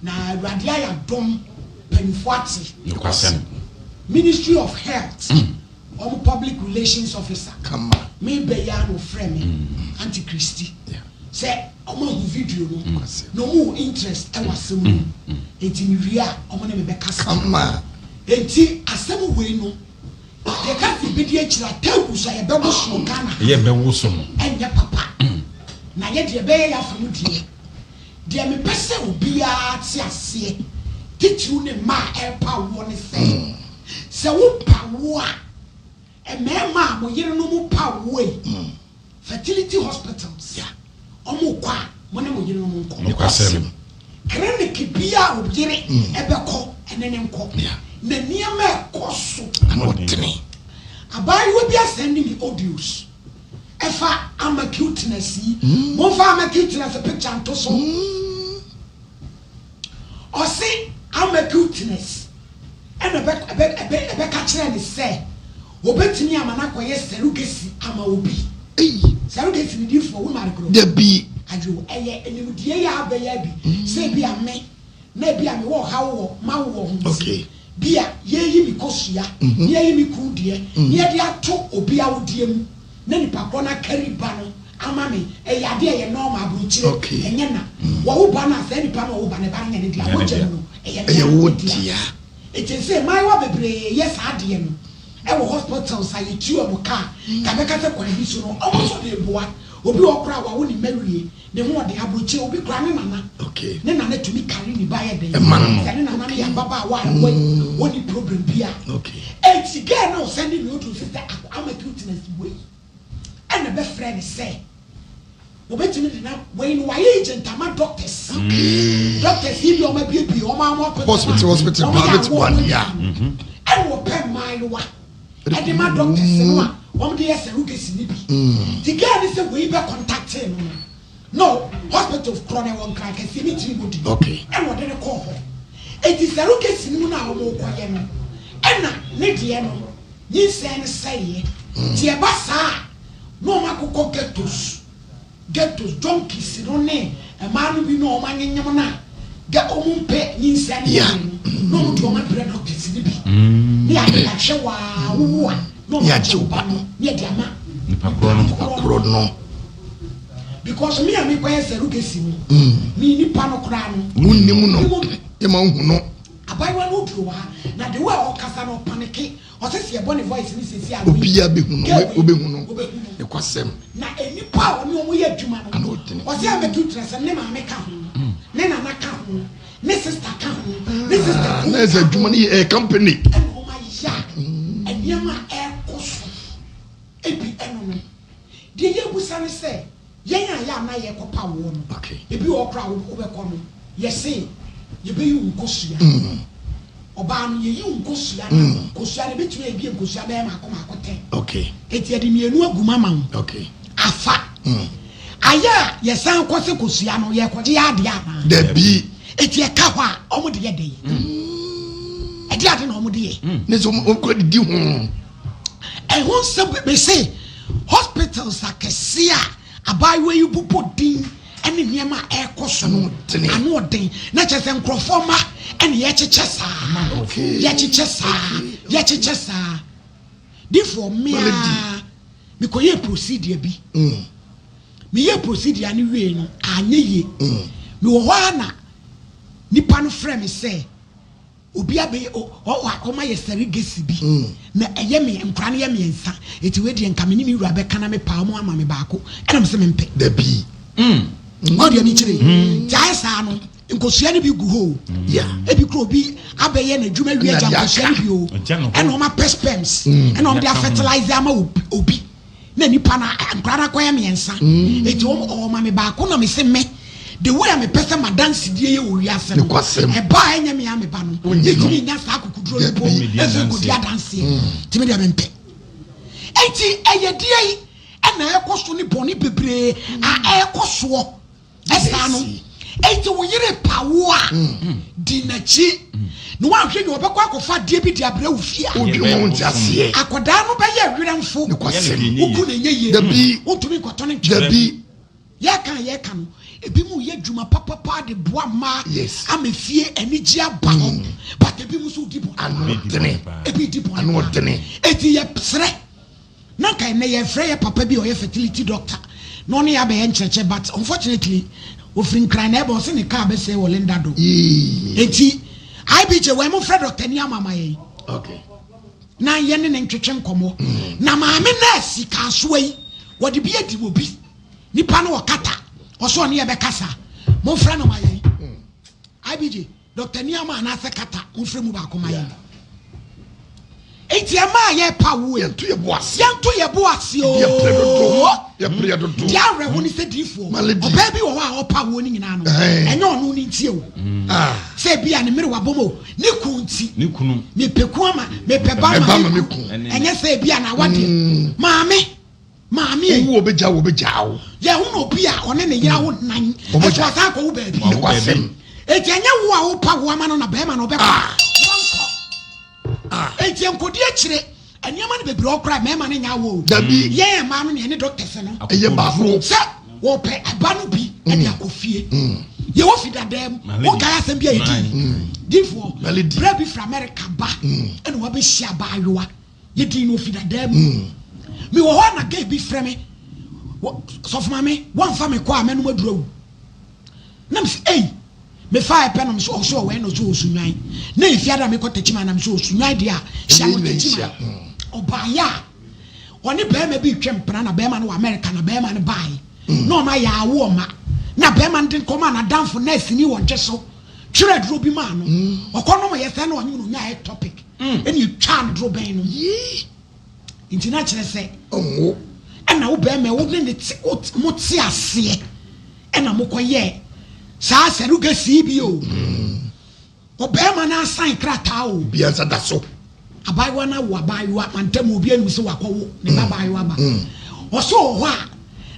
S1: Na Awurade ayɛ adom mpanyinfoɔ ate.
S5: Nokwasɛm.
S1: Ministry of Health wɔn public relations officer.
S2: Kama.
S1: Me bɛ yi ara na ɔfrɛ me Aunty Christy sɛ wɔn ahu video no na wɔn wɔ interest ɛwɔ asɛm no mu enti me wie a wɔn ne me bɛ kasa.
S2: Kama.
S1: Enti asɛm wei no yɛ ka sɛ yɛbɛdi akyire a tables a yɛbɛwoso wɔ Ghana ha
S5: Yɛbɛwoso no.
S1: ɛnyɛ papa na yɛ deɛ yɛbɛyɛ yɛ afa mu deɛ. Deɛ mepɛ sɛ obiara te aseɛ, titiriw ne mmaa a ɛrepa woɔ ne sɛ, sɛ wopa woɔ a, mmarima a mo yerenom pa woɔ yi, fertility hospitals, wɔkɔ a, mo ne mo yerenom nkɔ.
S5: Nokwasɛm.
S1: Clinic biara a wo yere bɛkɔ, ɛne no nkɔ. Na nneɛma a ɛkɔ so. Abaayewa bi asɛnde me audios. Ɛfa ama cuteness yi. Momfa ama cuteness picture nto so. Ɔse ama cuteness ɛna ɛbɛka kyerɛ ne sɛ obetumi ama no akɔyɛ surrogacy ama obi. Surrogacy ne difoɔ wo mare korɔ.
S2: Dabi.
S1: Ayo ɛyɛ nimdeɛ yi a abɛyɛ abi sɛ ebi a me na ebi a mewɔ ɔhaw wɔ m'awoɔ ho nti, bi a yɛreyi me kosua, na yɛayi me kunu deɛ, na yɛde ato obi awodeɛ mu, na nipa korɔ no akari ba no ama me, ɛyɛ adeɛ a ɛyɛ normal, aburokyire, ɛnyɛ na. Wɔwo ba no a, saa nipa no a ɔwo ba no, ɛba no nyɛ ne dea, mogya mu no, ɛyɛ ne dea. Enti ɛsɛ sɛ mmaayewa bebree yɛ saa adeɛ no. Ɛwɔ hospitals a yɛtua wɔn ka a, nka mɛka sɛ kwan bi so no, wɔn nso de reboa. Obi wɔ hɔ koraa a, wawo ne mma awie, ne ho ɔden, aburokyire, obi koraa ne nana, ne nana tumi carry ne ba yɛ den. Sɛ ne nana no yɛ ababaawa a ɔnni problem bi a. Enti girl no a ɔsɛnde me audio no sɛ ama cuteness wei ɛna ɛbɛfrɛ no sɛ Wɔbɛtumi de na wei no wayɛ agent ama doctors.
S2: Okay.
S1: Doctors yi deɛ wɔn abiebie wɔn a wɔn
S2: hospital hospital private one ya.
S1: Ɛna wɔpɛ mmaayewa ɛde ma doctors no a wɔn de yɛ surrogacy ni bi. Ti girl ni sɛ wei bɛ contact no no no hospital korɔ na ɛwɔ nkran kɛseɛ mi tiri mu di.
S2: Okay.
S1: Ɛna ɔde ne kɔɔ hɔ. Eti surrogacy no mu na wɔn kɔ yɛ no ɛna ne deɛ no nyinsɛn no sɛeɛ. Ti ɛba saa. Na wɔn akokɔ ghettos ghettos junkies no ne mmaa no bi na wɔn anyenyem no a gɛ wɔn mpɛ nyinsɛn ne
S2: Yeah.
S1: wɔn no na wɔn de wɔn abrɛ doctors no bi ne yɛade yɛahwɛ waa wowu a na wɔn
S2: Ne
S1: agye
S2: agye
S1: wo
S2: wo
S1: ba
S2: ba
S1: no ne yɛde ama
S5: Nipa korɔ no.
S2: Nipa korɔ no.
S1: Because me a mekɔyɛ surrogacy no me nipa no koraa no
S2: Wonnim no.
S1: Mewɔ
S2: Yɛma wohu no.
S1: Abaayewa no duru wɔ ha na the way a ɔkasa no ɔpaneke. Ɔse sɛ yɛbɔ ne voice no siesie a
S2: Obiaa bɛhu no,
S1: girl wei
S2: wobɛhu no,
S1: wobɛhu no.
S2: nokwasɛm.
S1: Na nnipa a ɔne wɔn yɛ adwuma no,
S2: Ano ɔdene.
S1: ɔse abɛtu kyerɛ sɛ ne maame ka ho, ne nana ka ho, ne sister ka ho, ne sister
S2: Ah,
S1: kunu
S2: na ɛsɛ
S1: ka ho.
S2: adwuma no yɛ ɛyɛ company.
S1: Ɛna wɔn ayɛ a nneɛma a ɛrekɔ so ebi ɛno no. Deɛ yɛbusa ne sɛ, Yɛn a yɛ a na yɛrekɔpa woɔ no, ebi wɔ hɔ koraa a wobɛkɔ no, yɛse yɛbɛyi wo nkosua. Ɔbaa no, yɛyi wo nkosua no a, kosua no, ɛbɛtumi ayɛ bi a nkosua bɛyɛ maako maako tɛn. Enti yɛde mmienu agu mu ama wo. Afa. Ayɛ a yɛsan kɔ sɛ kosua no, yɛrekɔgye yɛn adeɛ anaa?
S2: Dabi.
S1: Enti ɛka hɔ a, wɔde yɛ dɛn? Ɛde ade na wɔde yɛ.
S2: Ne sɛ wɔkɔ didi ho.
S1: Ɛho nsɛm mese hospitals akɛseɛ a abaayewa yi bobɔ din ne nneɛma a ɛrekɔ so no ano ɔden na kyerɛ sɛ nkurɔfoɔ mma ɛne yɛkyekyɛ saa yɛkyekyɛ saa yɛkyekyɛ saa difoɔ mmea mekɔyɛ procedure bi mm. meyɛ procedure no wie no anyɛ yie mm. mewɔ hɔ a na nipa no frɛ me sɛ Obi abɛyɛ o ɔ ɔ ɔma yɛ surrogacy bi na ɛyɛ me nkwadaa no yɛ mmiɛnsa eti wei deɛ nka me ne me wura bɛka na me paa ɔmo ama me baako ɛna me sɛ me mpɛ.
S2: Dabi.
S1: Ɔn deɛ me kyerɛ yi ti ayɛ saa no nkosua no bi gu hɔ o ebi kura obi abɛyɛ n'adwuma wie agya nkosua no bi o ɛna ɔmo apɛ sperms ɛna ɔmo de afɛtilize ama obi. na nipa no nkwadaa no akɔyɛ mmiɛnsa mm. eti wɔn ɔma me baako na me se me the way a mepɛ sɛ madansedie yɛ wɔ wiase no ɛba a ɛnyɛ me a me ba no metumi nya saa akokuduro no po ɛfiri kɔdi adanseɛ mm. nti me deɛ mempɛ eti ɛyɛ deɛ yi ɛna ɛkɔ so ne bɔne bebree a ɛkɔ soɔ Ɛsaa no, enti wo yere pa wo a, di n'akyi. Na woanhwɛ yie ɔbɛkɔ akɔfa adeɛ bi de abrɛ wo fie a.
S2: Wodwene ho nte aseɛ.
S1: Akwadaa no bɛyɛ werɛmfo.
S2: Nokwasɛm.
S1: Woku no ɛnyɛ yie.
S2: Dabi.
S1: Wontumi nkɔtɔ no ntwene.
S2: Dabi.
S1: Yɛka a yɛka no, ebinom yɛ adwuma papapa de boa mmaa
S2: Yes.
S1: ama fie anigye aba hɔ. But ebinom nso di bɔne.
S2: Ano ɔdene.
S1: Ebi di bɔne
S2: Ano
S1: paa.
S2: ɔdene.
S1: Enti yɛsrɛ Na nka ɛnɛ yɛfrɛ yɛ papa bi a ɔyɛ fertility doctor na ɔne yɛ abɛyɛ nkyerɛkyerɛ but unfortunately ofiri Nkran na ɛba ɔse ne car bɛsɛe wɔ Linda do enti IBJ wɛn mo frɛ doctor ni ama ama yɛn
S2: okay.
S1: na yɛne ne ntwetwe nkɔmmɔ mm. Na maame nurse kaasoa yi wɔde bi adi wɔ bi nipa no ɔkata ɔsɛ ɔne yɛ bɛkasa momfrɛ no ma yɛn mm. IBJ Doctor Nneɛma anaasɛ Kata momfrɛ mu baako ma yɛn. Enti ɛma a yɛpa wo yi.
S2: Yɛnto yɛ bo ase.
S1: Yɛnto yɛ bo ase oo.
S2: Yɛpere dodo. Yɛpere yɛ dodo.
S1: Deɛ awerɛho ne sɛ diifoɔ. Ɔbaa bi wɔ hɔ a ɔpa woɔ no nyinaa no. Ɛnyɛ ɔno ne nti o.
S2: Ah.
S1: Sɛ ebi a ne mmerewa bom o. Ne kun nti.
S5: Ne kunu.
S1: Mepɛ kun ama mepɛ ba ma me kun. Ɛnyɛ sɛ ebi a na awadeɛ. Maame. Maame ei.
S2: Wowu obegya wo obegyaa wo.
S1: Yɛhu no obi a ɔne ne yere awo nnan nso wasan akɔwo baabi.
S2: Nokwasɛm.
S1: Enti ɛnyɛ wo a wopa wo ama no na bɛrima no ɔbɛkɔ.
S2: Ah.
S1: Wɔnkɔ.
S2: Ah.
S1: Enti nkɔdi akyire nneɛma no bebree ɔkora mmarima no nyɛ awɔ o.
S2: Dabi.
S1: Yɛn mmaa no ne yɛne doctors no.
S2: Ɛyɛ baako.
S1: Sɛ wɔpɛ ɛba no bi ɛde akɔ fie. Yɛwɔ fi dadaa mu. Wonkae asɛm bi a yɛdi. Difoɔ. Berɛ bi firi America ba ɛna wabɛhyia abaayewa. Yɛdii no ofidadaa mu. Mewɔ hɔ a na gay bi frɛ me, sɔfo maame, woamfa me kɔ a mɛnom aduru awu. Na mese, ei, mefaa ɛpɛ no mese ɔso ɔwɛn na ɔso ɔsunwan. Na efiada mekɔ Techiman na mese ɔsunwan deɛ a, hyia no Techiman. Ɔbaeɛ a ɔne barima bi retwe mpena na barima no wɔ America na barima no baeɛ na ɔma yɛ awo ɔma na barima no de nkɔma n'adamfo nɛɛseni wɔ ntwe so twerɛ aduro bi maa no ɔkɔ nom yɛ sɛ na ɔnye no ɔnya ectopic ɛna ɛtwaa no dorobɛn no nti na kyerɛ sɛ
S2: Ɔnwo.
S1: Ɛna wo barima wo ne ne te wo mo te aseɛ ɛna mokɔ yɛɛ saa surrogacy bi o. Ɔbarima no asan krataa o.
S2: Obiara nsa da so.
S1: Abaayewa no awo abaayewa mantam obiara nim sɛ wakɔwo ne ba baayewa ba. Ɔsɛ ɔwɔ hɔ a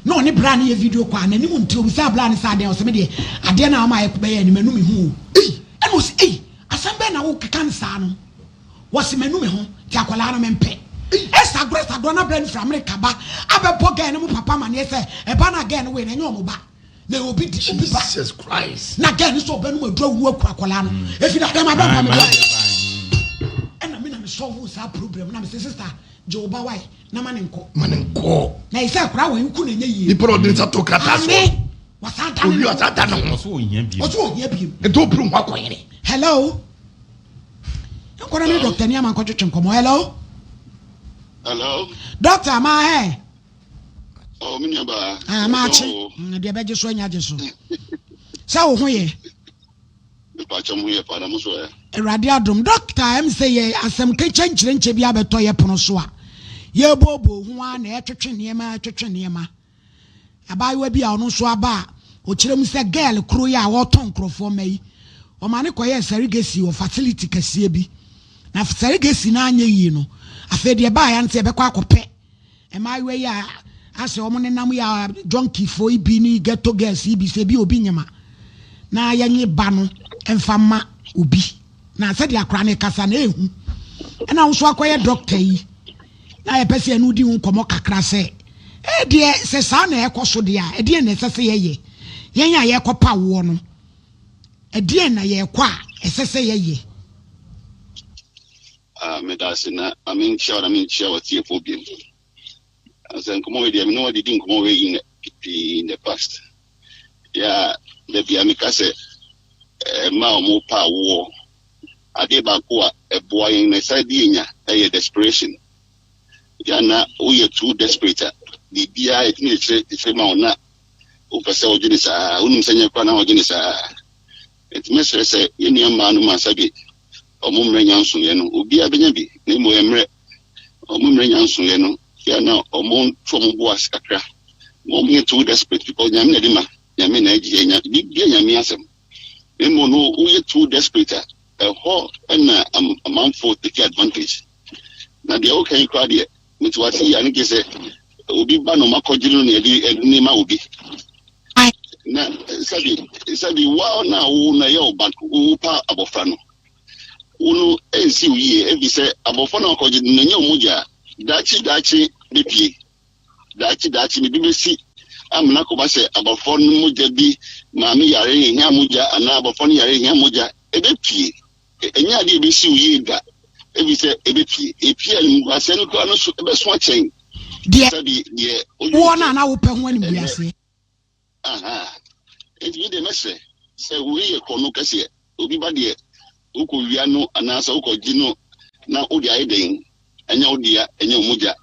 S1: na ɔne bra no yɛ video call a n'anim nte obisaa bra no sɛ adɛn ɔsɛ me deɛ adeɛ no a ɔma bɛyɛ no m'anu me ho o. Ɛna ɔsɛ ei asɛm bɛn na wokeka no saa no wɔse m'anu me ho nti akwadaa no mempɛ. Ɛsa agorɔ sa agorɔ na bra no firi Amerika ba abɛbɔ girl no mo papa amaneɛ sɛ ɛba no a girl no wee no ɛnyɛ ɔmo ba. Na obi di obi ba.
S2: Jesus Christ.
S1: Na girl no sɛ ɔbɛnum aduru awu aku akwadaa no. Efi da dɛm abɛn pa mi wa. Ɛna mi na mi solve saa problem na mi sɛ sister gye wo ba wae na ma ne nkɔ.
S2: Ma ne nkɔ.
S1: Na yi sɛ akwadaa wɔ yi ku na enye yie.
S2: Nipa na ɔde nsa to krataa so.
S1: Ame wasan da ne
S2: ho. Owi
S1: wasan
S2: da ne ho.
S5: Ɔsɛ ohia biem.
S1: Ɔsɛ ohia biem.
S2: Nti opiri ho akɔyere.
S1: Hello. Nkɔla ne doctor ni ama nkɔtwetwe nkɔmɔ. Hello.
S9: Hello.
S1: Doctor ma hɛ.
S9: Oh, me nua baa.
S1: Ah, maakye. Deɛ bɛgye so anya gye so. Sɛ wo ho yɛ.
S9: Mepakyɛ mo ho yɛ paa na mo so ɛ.
S1: Awurade adom. Dɔkta, ɛm sɛ yɛ asɛm kekyɛ nkyerɛnkyɛ bi abɛtɔ yɛ pono so a, yɛbooboo ho ara na ɛtwetwe nneɛma ɛtwetwe nneɛma. Abaayewa bi a ɔno nso aba a, ɔkyerɛ mu sɛ girl koro yi a ɔretɔn nkurɔfoɔ mma yi, ɔma ne kɔyɛɛ surrogacy wɔ facility kɛseɛ bi. Na surrogacy no anyɛ yie no, afei deɛ ɛbaeɛ ara ne sɛ yɛbɛkɔ akɔpɛ Mmaayewa yi a asɛ wɔn nenam yi a junkie-foɔ yi bi ne ghetto girls yi bi sɛ ebi obi nyema na yɛnye ba no mfa mma obi na sɛdeɛ akora no kasa na ehu ɛna wo nso akɔyɛ doctor yi na yɛpɛ sɛ yɛne wodi ho nkɔmmɔ kakra sɛ ee deɛ sɛ saa na ɛkɔ so deɛ a ɛdeɛn na ɛsɛ sɛ yɛyɛ yɛn a yɛkɔpa woɔ no ɛdeɛn na yɛkɔ a ɛsɛ sɛ yɛyɛ.
S9: Ah, meda ase na ma menkyia wo na menkyia w'atiefoɔ biom. Sɛ nkɔmmɔ wei deɛ me ne wɔde di nkɔmmɔ wei in pii in the past. Ya da bia meka sɛ mma a wɔn pa awoɔ adeɛ baako a ɛboa yɛn na ɛsan di yɛn nya ɛyɛ desperation. Ya na woyɛ too desperate a biribiara yɛtumi de kyerɛ kyerɛ ma wo na wopɛ sɛ wodwene saa wonim sɛ nyɛ koraa na wodwene saa. Nti mɛsrɛ sɛ yɛn nua mmaa no ma sɛbe wɔn mmerɛ nya nsoeɛ no, obiara bɛnya bi, na mmom ɛyɛ mmerɛ. Wɔn mmerɛ nya nsoeɛ no, yɛ na wɔn nto wɔn bo ase kakra. Ma wɔn nyɛ too desperate because Nyame na ɛde ma, Nyame na ɛgye, yɛ biribiara Nyame asɛm. Na mmom no, woyɛ too desperate a, ɛhɔ na amanfoɔ take advantage. Na deɛ woka yi koraa deɛ, mete wase yi a, ne kyerɛ sɛ obi ba na ɔmakɔgye no na ɛde ne ma obi. Na sɛbi sɛbi wa na wo na ɛyɛ ɔba wo pa abɔfra no wo no ɛnsi wo yie ebi sɛ abɔfra no akɔgye no n'nyɛ ɔmo daakye daakye bepie daakye daakye bibi besi amena kɔba sɛ abɔfra no mogya bi maame yare ehia mogya anaa abɔfra no yare ehia mogya ebepie ɛnyɛ adeɛ ebesi wo yie da ebi sɛ ebepie epie a animguaseɛ no koraa no so ɛbɛso akyɛn
S1: deɛ woɔ no a na wopɛ ho animguaseɛ.
S9: Aha. Enti me deɛ mɛsrɛ sɛ wei yɛ korɔno kɛseɛ. Obi ba deɛ wokɔ wia no anaasɛ wokɔ gye no na wode ayɛ dɛn? Ɛnyɛ wo dea, ɛnyɛ wo mogya.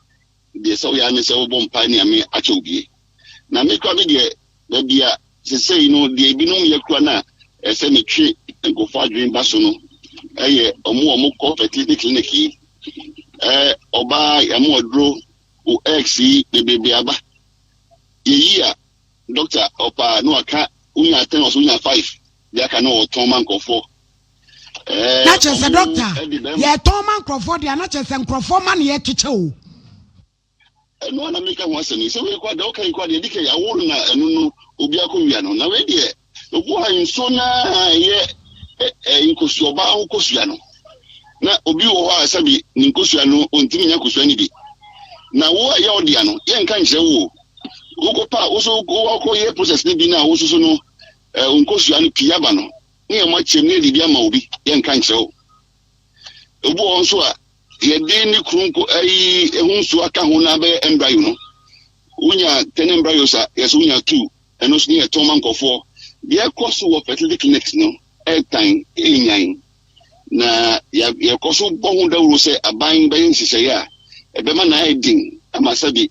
S9: Deɛ sɛ woyɛ ara ne sɛ wobɔ mpae ne Nyame akyɛ wo bie. Na me koraa me deɛ baabi a sesei no deɛ ebinom yɛ koraa no a ɛsɛ metwe nkurɔfoɔ adwene ba so no ɛyɛ ɔmo a ɔmo kɔ fertility clinic yi. Ɛɛ ɔbaa yɛamo aduro wo eggs yi bebrebe aba. Yɛyi a doctor ɔpɛ a na waka wonya ten ɔso wonya five deɛ aka na ɔtɔn ma nkurɔfoɔ.
S1: Ɛɛ na kyerɛ sɛ doctor yɛtɔn ma nkurɔfoɔ deɛ na kyerɛ sɛ nkurɔfoɔ ma na yɛkyekyɛ o.
S9: Ɛno ara na meka ho asɛm yi sɛ wei kora deɛ ɔka yi kora deɛ ɛdi kan yɛawo no na ɛno no obi akɔwia no na wei deɛ obi wɔ ha nsuo no a ɛyɛ nkosua ɔbaa ho kosua no na obi wɔ hɔ a sɛbi ne nkosua no ɔntumi nya kosua no bi na wo a ɛyɛ ɔdea no yɛnka nkyerɛ wo o wokɔpa wo so wokɔyɛ process no bi na wo soso no nkosua no pii aba no ne yɛn akyɛm ne yɛde bi ama obi yɛnka nkyerɛ wo obi wɔ hɔ nso a yɛde ne kunu nko ayi ɛho nsuo aka ho na abɛyɛ embryo no wonya ten embryos a yɛsɛ wonya two ɛno nso ne yɛtɔn ma nkɔfoɔ deɛ ɛkɔ so wɔ fertility clinics no ɛtan ɛnyan na yɛkɔ so bɔ ho dawuro sɛ aban bɛyɛ nhyehyɛeɛ a Ɛbɛma no ayɛ den ama sɛbe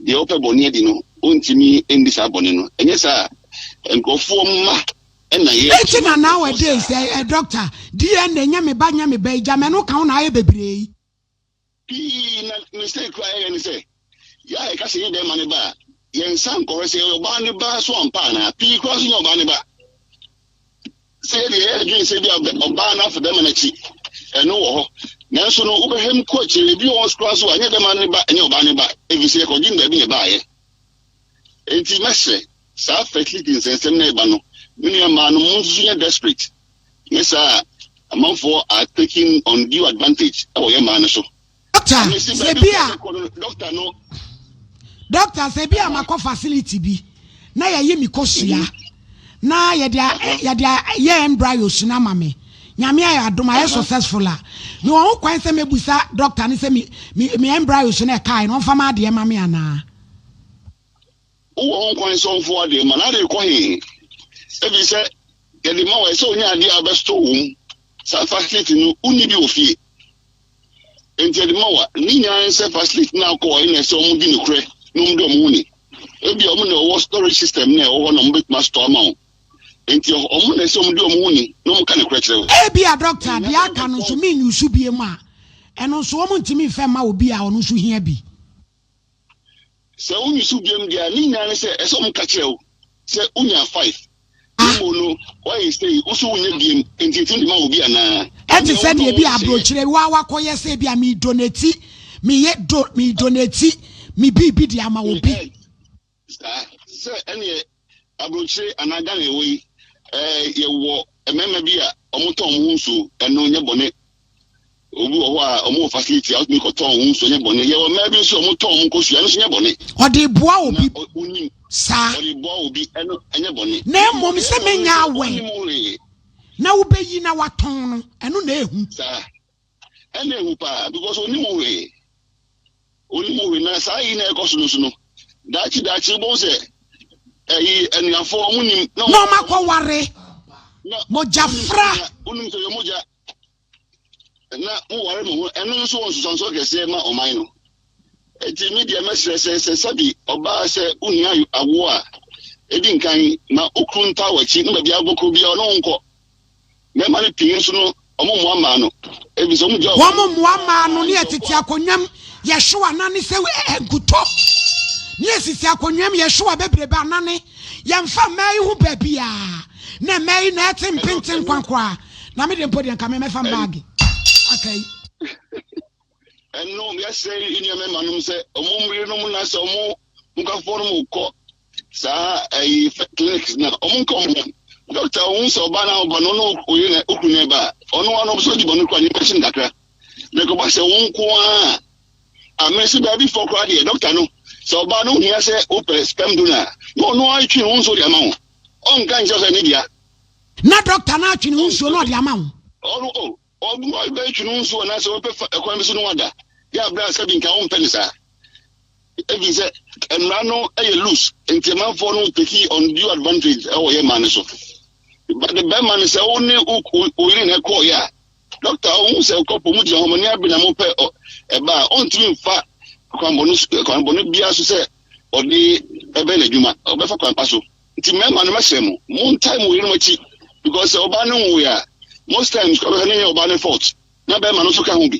S9: deɛ ɔpɛ bɔne adi no, ɔntumi nni saa bɔne no. Ɛnyɛ saa a, nkurɔfoɔ mma na yɛ.
S1: Enti na nowadays ɛ ɛ doctor, DNA nyɛ me ba nyɛ me ba yi, gyama ɛno ka ho na ayɛ bebree yi.
S9: Pii na mistake koraa yɛyɛ ne sɛ, yɛ a yɛka sɛ yɛ bɛrima ne ba a, yɛnsan nkɔhwɛ sɛ yɛyɛ ɔbaa ne ba so ampa anaa. Pii koraa nso nyɛ ɔbaa ne ba. Sɛ yɛde yɛn adwene sɛ bi a ɔbaa no afa bɛrima no akyi, ɛno wɔ hɔ. Nanso no, wobɛhwɛ mu kɔ akyire, ebi wɔ hɔ koraa nso a, ɛnyɛ bɛrima no ba, ɛnyɛ ɔbaa no ba, ɛfiri sɛ yɛkɔgye no baabi na ɛbaeɛ. Enti mɛsrɛ, saa fertility nsɛnsɛm no ɛreba no, me nua mmaa no, mo nso so nyɛ desperate. Nyɛ saa a, amanfoɔ are taking undue advantage wɔ yɛn mmaa no so.
S1: Doctor, sɛ bi a Doctor, sɛ bi a makɔ facility bi na yɛyi me kosua na yɛde yɛde yɛ embryos no ama me nyame ayɛ adom ayɛ successful a mewɔ ho kwan sɛ mɛbusa doctor no sɛ me me me embryos no ɛkae no ɔmfa m'adeɛ ma me anaa?
S9: Wowɔ ho kwan sɛ ɔmfa w'adeɛ ma no ade rekɔ he? Ɛfiri sɛ yɛde ma wo, ɛsɛ sɛ wonya adeɛ a wobɛstore wɔ mu. Saa facility no, wonni bi wɔ fie. Enti yɛde ma wo a, ne nyinaa ne sɛ facility no a wokɔ hɔ no na ɛsɛ sɛ wɔdi nokorɛ na wɔdi wɔn ho ni. Ebia wɔn na wɔwɔ storage system no a ɛwɔ hɔ na wɔbɛtumi astore ama wo. Enti wɔn na ɛsɛ sɛ wɔdi wɔn ho ni na wɔka nokorɛ kyerɛ wo.
S1: Ebia doctor, deɛ aka no nso me use biom a, ɛno nso wɔn ntumi mfa mma obi a ɔno nso hia bi.
S9: Sɛ wonyi so biam deɛ a, ne nyinaa ne sɛ ɛsɛ wɔn ka kyerɛ wo sɛ wonya five. Na mmom no, woayɛ sei, wo so wonyɛ biam, enti yɛtumi de ma obi anaa?
S1: Ɛte sɛ deɛ bi a aburokyire wo a wakɔyɛ sɛ bi a me donate meyɛ do me donate me biribi de ama obi.
S9: Saa sɛ ɛneɛ aburokyire anaa Ghana ɛwɔ yi, ɛɛ yɛwɔ mmarima bi a wɔtɔn wɔn ho nsuo, ɛno nyɛ bɔne. Obi wɔ hɔ a wɔn wɔ facility a wotumi kɔtɔn wɔn ho nsuo, nyɛ bɔne. Yɛwɔ mmaa bi nso a wɔtɔn wɔn nkosua, ɛno nso nyɛ bɔne.
S1: Ɔde boa obi. Na onim. Saa.
S9: Ɔde boa obi, ɛno ɛnyɛ bɔne.
S1: Na mmom sɛ menya awɛ na wobɛyi na watɔn no, ɛno na ehu.
S9: Saa. Ɛna ehu paa because onim hwee. Onim hwee na saa yi na ɛkɔ so no so no. Daakye daakye wobɛhu sɛ ɛyi anuafoɔ wɔn nim.
S1: Na wɔn akɔware. Mogyafra.
S9: Wonim sɛ yɛ mogya. Na moware mo ho, ɛno nso wɔ nsusuansoɔ kɛseɛ ma ɔman no. Enti me deɛ mɛsrɛ sɛ, sɛ sɛbi ɔbaa sɛ wohia awoɔ a, ɛdi nkan ma wo kunu ntaa w'akyi na baabi a wobɛkɔ biara ɔne wo nkɔ. Mmarima no pii nso no, wɔn mmoa mmaa no, ɛfiri sɛ wɔn gya
S1: Wɔn mmoa mmaa no ne yɛtete akonnwam yɛhyew anane sɛ nkutɔ ne yɛsisi akonnwam yɛhyew abebrebe anane yɛmfa mmaa yi ho baabiara na mmaa yi na ɛte mpenten kwankoraa. Na me de mpo deɛ nka me mɛfa baage aka yi.
S9: Ɛno yɛsrɛ nua mmarima nom sɛ ɔmo yerenom na sɛ ɔmo nkafoɔ nom kɔ saa ɛyi clinic na ɔmo nka ɔmo ho. Dɔkta ohun sɛ ɔbaa na ɔba no ɔno oyere na okunu na ɛba a ɔno ano ɔbɛsɛ ɔdi bɔne kora ne bɛkye no kakra. Na ɛkɔba sɛ wɔn nko ara a mesi baabi fɔ koraa deɛ dɔkta no sɛ ɔbaa no hia sɛ wopɛ sperm donor na ɔno ara twe ne ho nso de ama wo ɔnka nkyerɛ sɛ ne dea.
S1: Na dɔkta no atwe ne ho nsuo na ɔde ama wo.
S9: Ɔno o, ɔbɛtwe ne ho nsuo anaasɛ ɔbɛpɛ fa ɛkwan bi so na wada. Yɛ aberɛ a sɛbi nka wompɛ ne saa. Ɛfiri sɛ mmara no yɛ loose nti amanfoɔ no take undue advantage ɛwɔ yɛ mmaa no so. But bɛrima no sɛ wo ne wo yere na ɛkɔɔyɛ a, dɔkta ɔhu sɛ kɔpɔ mu gyina hɔ mo ani abere na mopɛ ɛba a, ɔntumi mfa kwanbɔne biara so sɛ ɔde ɛbɛyɛ n'adwuma. Ɔbɛfa kwan pa so. Nti mmarima no mɛsrɛ mo, montae mo yerenom akyi because sɛ ɔbaa no nwoe a, most times kora bɛhwɛ no nyɛ ɔbaa no fault na bɛrima no nso ka ho bi.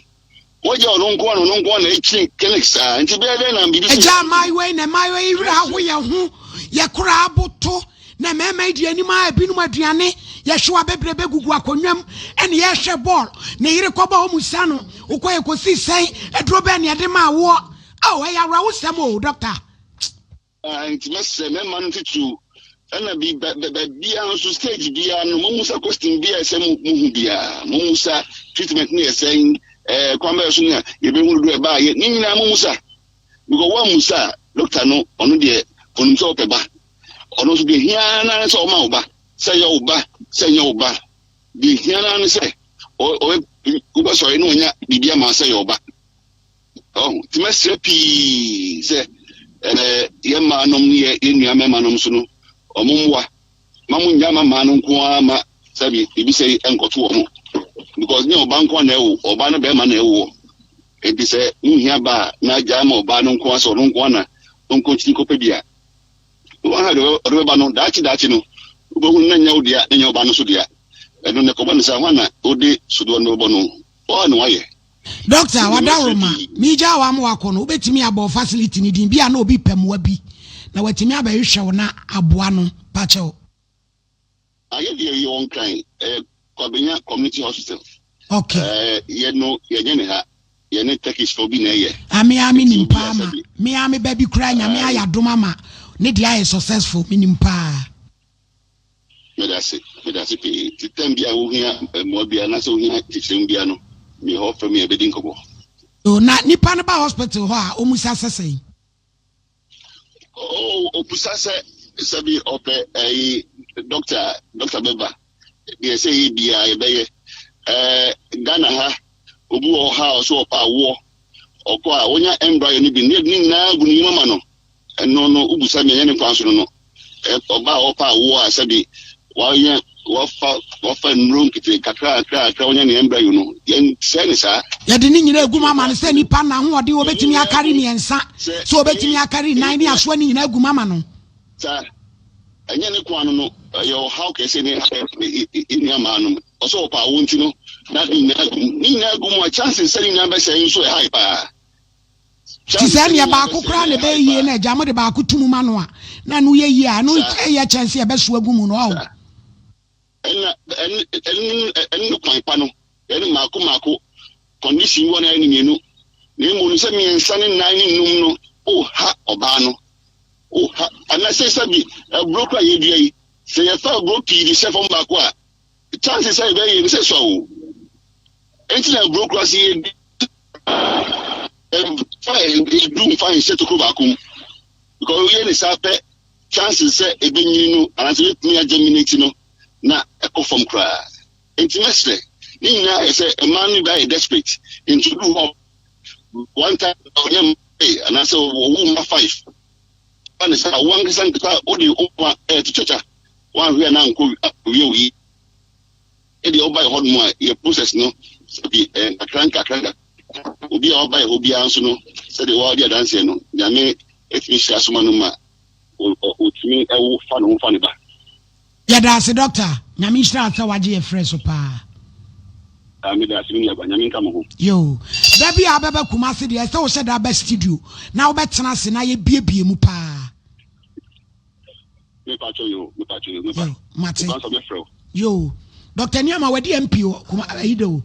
S9: Wogya ɔno nko ara na ɔno nko ara na ɛkyini clinic saa nti bɛyɛ dɛn na biribi
S1: Agya mmaayewa yi na mmaayewa yi werɛ aho yɛn ho, yɛ koraa aboto na mmarima yi di anim a ebinom aduane yɛhyew abebrebe gugu akonnwa mu ɛne yɛhwɛ bɔɔl ne yere kɔbɔ wɔn sa no wokɔ yɛ kɔsi sɛn aduro bɛn ne ɛde maa woɔ oh ɛyɛ awerɛhosɛm o doctor.
S9: Ah, nti mɛsrɛ mɛma no titiriw ɛna bi baabiara nso stage biara no momusa question bi a ɛsɛ mo hu biara momusa treatment no yɛ sɛn ɛɛ kwan bɛyɛ so nea yɛbɛhu dodo ɛbaa yɛ ne nyinaa momusa because wɔamusa a doctor no ɔno deɛ ɔnim sɛ ɔpɛ ba ɔno nso deɛ hia naa ne sɛ ɔma wo ba sɛ yɛ wo ba sɛ nyɛ wo ba deɛ hia naa ne sɛ wobɛsɔre na ɔnya biribi ama sɛ yɛ ɔba. Ɔho, nti mɛsrɛ pii sɛ ɛɛ yɛn mmaa nom ne yɛ yɛn nua mmarima nom so no, wɔn mmoa ma mo nya ma mmaa no nko ara ma sɛbi ebi sɛ ɛnkɔto wɔn because nyɛ ɔba nko na ɛwo, ɔba ne bɛrima na ɛwoɔ. Enti sɛ wohia ba a, na agyaa ma ɔbaa no nko ara sɛ ɔno nko ara na ɔnkɔkyini nkɔpɛ bi a, woahwɛ deɛ ɔde bɛba no, daakye daakye no, wobɛhu na nyɛ wo dea na nyɛ ɔbaa no nso dea. Ɛno na ɛkɔba no saa, hwan na wode sodoɔ no bɛbɔ no? Wo ara na woayɛ.
S1: Doctor, wadaworoma, megyaa wo ama wakɔ no, wobɛtumi abɔ facility no din, bi a na obi pɛ mmoa bi na watumi abɛhwehwɛ wo na aboa no, pakyɛw.
S9: Ayɛ deɛ yɛ wɔ Nkran, ɛyɛ Kwabenya Community Hospital.
S1: Okay.
S9: Ɛɛ yɛ no yɛnyɛ ne ha, yɛ ne Turkish fo bi na ɛyɛ.
S1: Ah, me ara me nim paa ma, me ara me ba bi koraa Nyame ayɛ adom ama ne deɛ ayɛ successful, me nim paa.
S9: Meda ase, meda ase pii. Ti tɛm bi a wohia mmoa bi anaasɛ wohia nkyekyeremu bi ano, mi hɔ fam yɛ bɛdi nkɔmmɔ.
S1: So na nipa no ba hospital hɔ a ɔmusa sɛ sɛn?
S9: Oh, ɔbusa sɛ sɛbi ɔpɛ ɛyi dɔkta dɔkta bɛba deɛ sɛ yɛ biara yɛbɛyɛ ɛɛ Ghana ha obi wɔ hɔ a ɔsɛ ɔpɛ awoɔ ɔkɔ a wonya embryo no bi ne ne nyinaa gu ne yam ama no Ɛno no wobisa me ɛnyɛ ne kwan so no no ɔba a ɔpa awoɔ a sɛbi wayɛ wafa wafa nnuro nkete kakra kakra kakra wɔnyɛ ne embryo no yɛn sɛ ne saa.
S1: Yɛde ne nyinaa egu mu ama no sɛ nipa na ahoɔden obetumi akari mmiɛnsa sɛ obetumi akari nnan ne asoa ne nyinaa egu mu ama no.
S9: Saa ɛnyɛ ne kwan no no ɛyɛ ɔhaw kɛse ne ne nua maa no ɔsɛ ɔpa awoɔ nti no na ne nyinaa gu mu ne nyinaa gu mu a chances sɛ ne nyinaa bɛsɛe nso ɛhae paa.
S1: Te sɛ neɛ baako koraa na ɛbɛyɛ yie na agya mode baako to mu ma no a, na ɛno yɛ yie a, ɛno yɛ kyɛn sɛ yɛbɛsoa agu mu no ɔho.
S9: Ɛna ɛne no kwan pa no, ɛne mmaako mmaako, condition wɔ no ayɛ no mmienu, na mmom no sɛ mmiɛnsa ne nnan ne nnum no, oha ɔbaa no, oha, anasɛ sɛbi aburo kora yɛdua yi, sɛ yɛfa aburo pii de hyɛ fam baako a, chance sɛ yɛbɛyɛ no sɛ sua o. Enti na aburo kora sɛ yɛdi Mfa edu mfa nhyɛ tokuro baako mu because woyɛ ne saa pɛ chances sɛ ebenyini no anaasɛ ebetumi agerminate no na ɛkɔ fam koraa. Nti mɛsrɛ ne nyinaa yɛ sɛ mmaa no bi ayɛ desperate nti odu hɔ one time ɔnyɛ mma anaasɛ ɔwo mma five ba ne saa wo ankasa nkasa wode wo nkwa ɛɛto kyakya woanhwɛ a na ankɔ wie wo yi. Ebia wobae hɔ nom a, yɛ process no sɛbi eh, nkakra nkakra nkakra. Obi a wabae hɔ biara nso no, sɛdeɛ wadi adanseɛ no, Nyame tumi hyira so ma no ma ɔtumi wo fa ne ho fa ne ba.
S1: Yɛda ase Doctor, Nyame nhyira wo sɛ wagye yɛ frɛ so paa.
S9: Ah, meda ase me nuaba, Nyame nka mo ho.
S1: Yoo, da bi a wobɛba Kumasi deɛ ɛsɛ wohyɛ da ba studio na wobɛtena ase na yɛbiebie mu paa. Yo, mate. Yo, Dr. Niama wadi MP wɔ kuma ayi de o.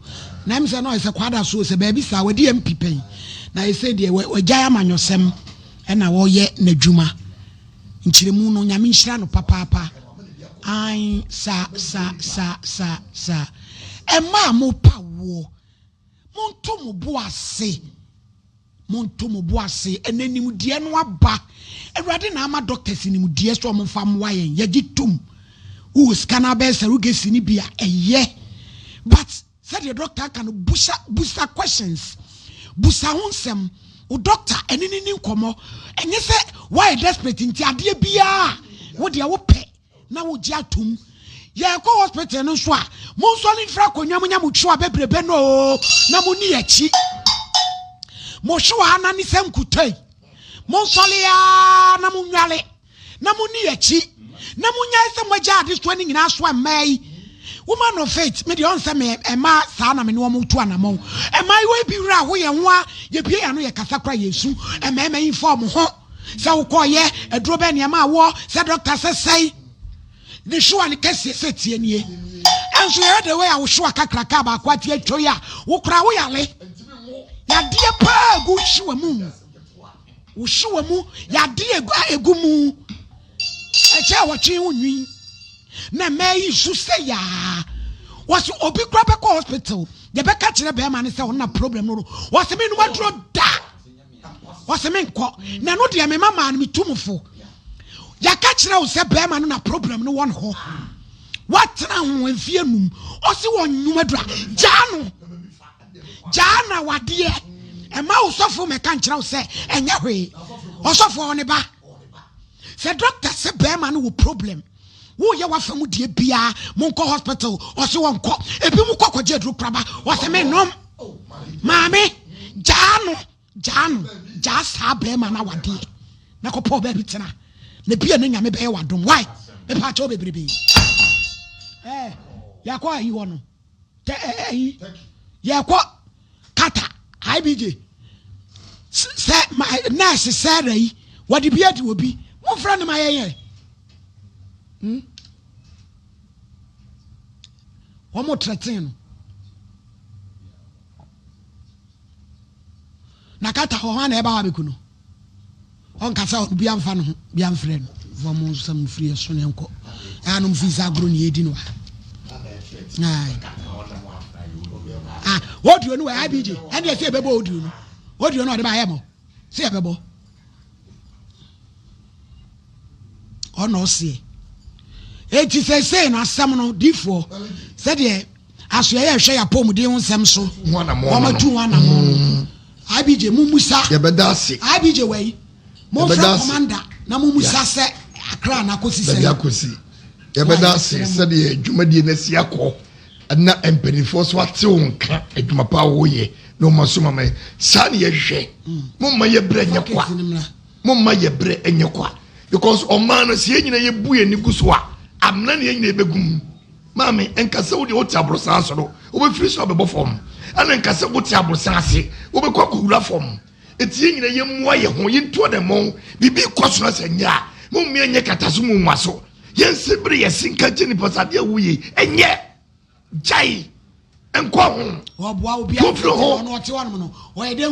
S1: Na ɛm sɛ na ɔyɛ sɛ kwada so sɛ baabi saa wadi MP pɛn. Na ɛsɛ deɛ wagyae amanyɔsɛm ɛna wɔyɛ n'adwuma. Nkyerɛmu no nyame nhyira no papaapa. An sa sa sa sa sa. Ɛma a mo pa woɔ. Monto mo bo ase. Monto mo bo ase, ɛnɛ nimdeɛ no aba. Awurade na ama doctors nimdeɛ sɛ wɔn mfa mmoa yɛn. Yɛgye tom. Wowɔ sika na abɛyɛ surrogacy no bi a, ɛyɛ. But sɛdeɛ doctor aka no, busa, busa questions. Busa ho nsɛm. Wo doctor ɛne ne ni nkɔmmɔ. Ɛnyɛ sɛ woayɛ desperate nti adeɛ biara wo deɛ wopɛ. na wogye atom. Yɛkɔ hospital no nso a, monsɔre mfiri akonnwa mu nya mo twerɛ bebrebe no oo, na monni akyi. Mo hwewa na ne sɛ nkutoi. Monsɔre ara na monwale na monni akyi na monyae sɛ moagya adesoa no nyinaa so mmaa yi. Woman of faith, me deɛ ɔn sɛ me ɛma saa na me ne wɔn tu anamɔn. Ɛmaa yi wɔn bi wura ho yɛn ho a yɛbie yɛn ano yɛkasa kora yɛn su. Mmarima yi mfa wɔn ho. Sɛ wokɔɔyɛ aduro bɛn nneɛma a woɔ sɛ dɔkta sɛ sɛe ne hwewa no kɛseɛ sɛ tie nie ɛnso yɛhwɛ the way a wo hwewa kakraka baako ate atwa yi a wo koraa wo yale yadeɛ paa gu hwewa mu wo hwewa mu yadeɛ egu mu ɛkyɛ a wɔtwe wo nwi na mmaa yi su sɛ yaa wɔsi obi kora bɛkɔ hospital yɛbɛka kyerɛ bɛrima no sɛ ɔno na problem no no wɔsi mi num aduro da. Ɔse menkɔ na ɛno deɛ mema maa no metu mo fo. Yɛaka kyerɛ wo sɛ bɛrima no na problem no wɔ ne hɔ. Woatena ho mfeɛ num ɔse wɔ nnwuma dura gyaa no gyaa na wadeɛ ɛma wo sɔfo mɛka nkyerɛ wo sɛ ɛnyɛ hwee ɔsɔfo ɔne ba sɛ doctor sɛ bɛrima no wɔ problem Woyɛ w'afa mu deɛ biara monkɔ hospital ɔse wɔnkɔ ebi mu kɔ kɔgye aduro koraba ɔse me nom maame. Gyaa no, gyaa no, gyaa saa bɛrima no awadeɛ na kɔpɛ ɔbaa bi tena na bia ne nyame bɛyɛ wadom. Why? Mepa kyɛw bebrebe. Eh, yɛkɔ ayi hɔ no. Tɛ eh, ayi. Yɛkɔ kata IBJ. Sɛ nurse Sarah yi, wɔde bi adi obi. Momfrɛ no ma yɛyɛ. Hmm? Wɔn trɛten no. Na kata hɔ hwan na ɛba abɛku no? Ɔnkasa ɔno bia mfa no ho bia mfrɛ no. Fɔ mo nsɛm firi ɛso ne nkɔ. Ɛanom firi sɛ agorɔ ne yɛdi no ha. Ah, audio no wɔ IBJ. Ɛne ɛsɛ yɛbɛbɔ audio no. Audio no ɔde ba ayɛ mɔ. Sɛ yɛbɛbɔ. Ɔna ɔseɛ. Enti sɛsei no asɛm no difoɔ sɛdeɛ asoɛeɛ a ɛhwɛ yɛn apɔmuden ho nsɛm so wɔatu ho anammɔn no. Mm. IBJ mummusa.
S2: Yɛbɛda ase.
S1: IBJ wɔ yi. Momfrɛ kɔmanda na mummusa sɛ Accra na akɔsi sɛn.
S2: Baabi akɔsi. Yɛbɛda ase sɛdeɛ dwumadie no asi akɔ na mpanimfoɔ so ate wo nka adwuma pa a wɔyɛ na wɔn aso mama saa ne yɛhwehwɛ. Mm. Momma yɛbrɛ nyɛ kwa. Momma yɛbrɛ nyɛ kwa because ɔman no sɛ yɛn nyina yɛbu yɛn ani gu so a amena ne yɛn nyina yɛbɛgu mu. Maame, nka sɛ wo deɛ wote aborosan soro, wobɛfiri so abɛbɔ fam. Ɛna nka sɛ wote aborosan ase, wobɛkɔ akɔwura fam. Enti yɛn nyinaa yɛmmoa yɛn ho, yɛntu anammɔn. Biribi rekɔ so na sɛ ɛnyɛ a, mommea nyɛ kata so mmuamua so. Yɛnsi bere yɛse nka nkyerɛ nnipa sɛ adeɛ a woyɛ yi, ɛnyɛ. Gyae. Nkɔ ho.
S1: Ɔboa obi a
S2: Mofiri ho.
S1: ɔno ɔte hɔnom no, ɔyɛ dɛn?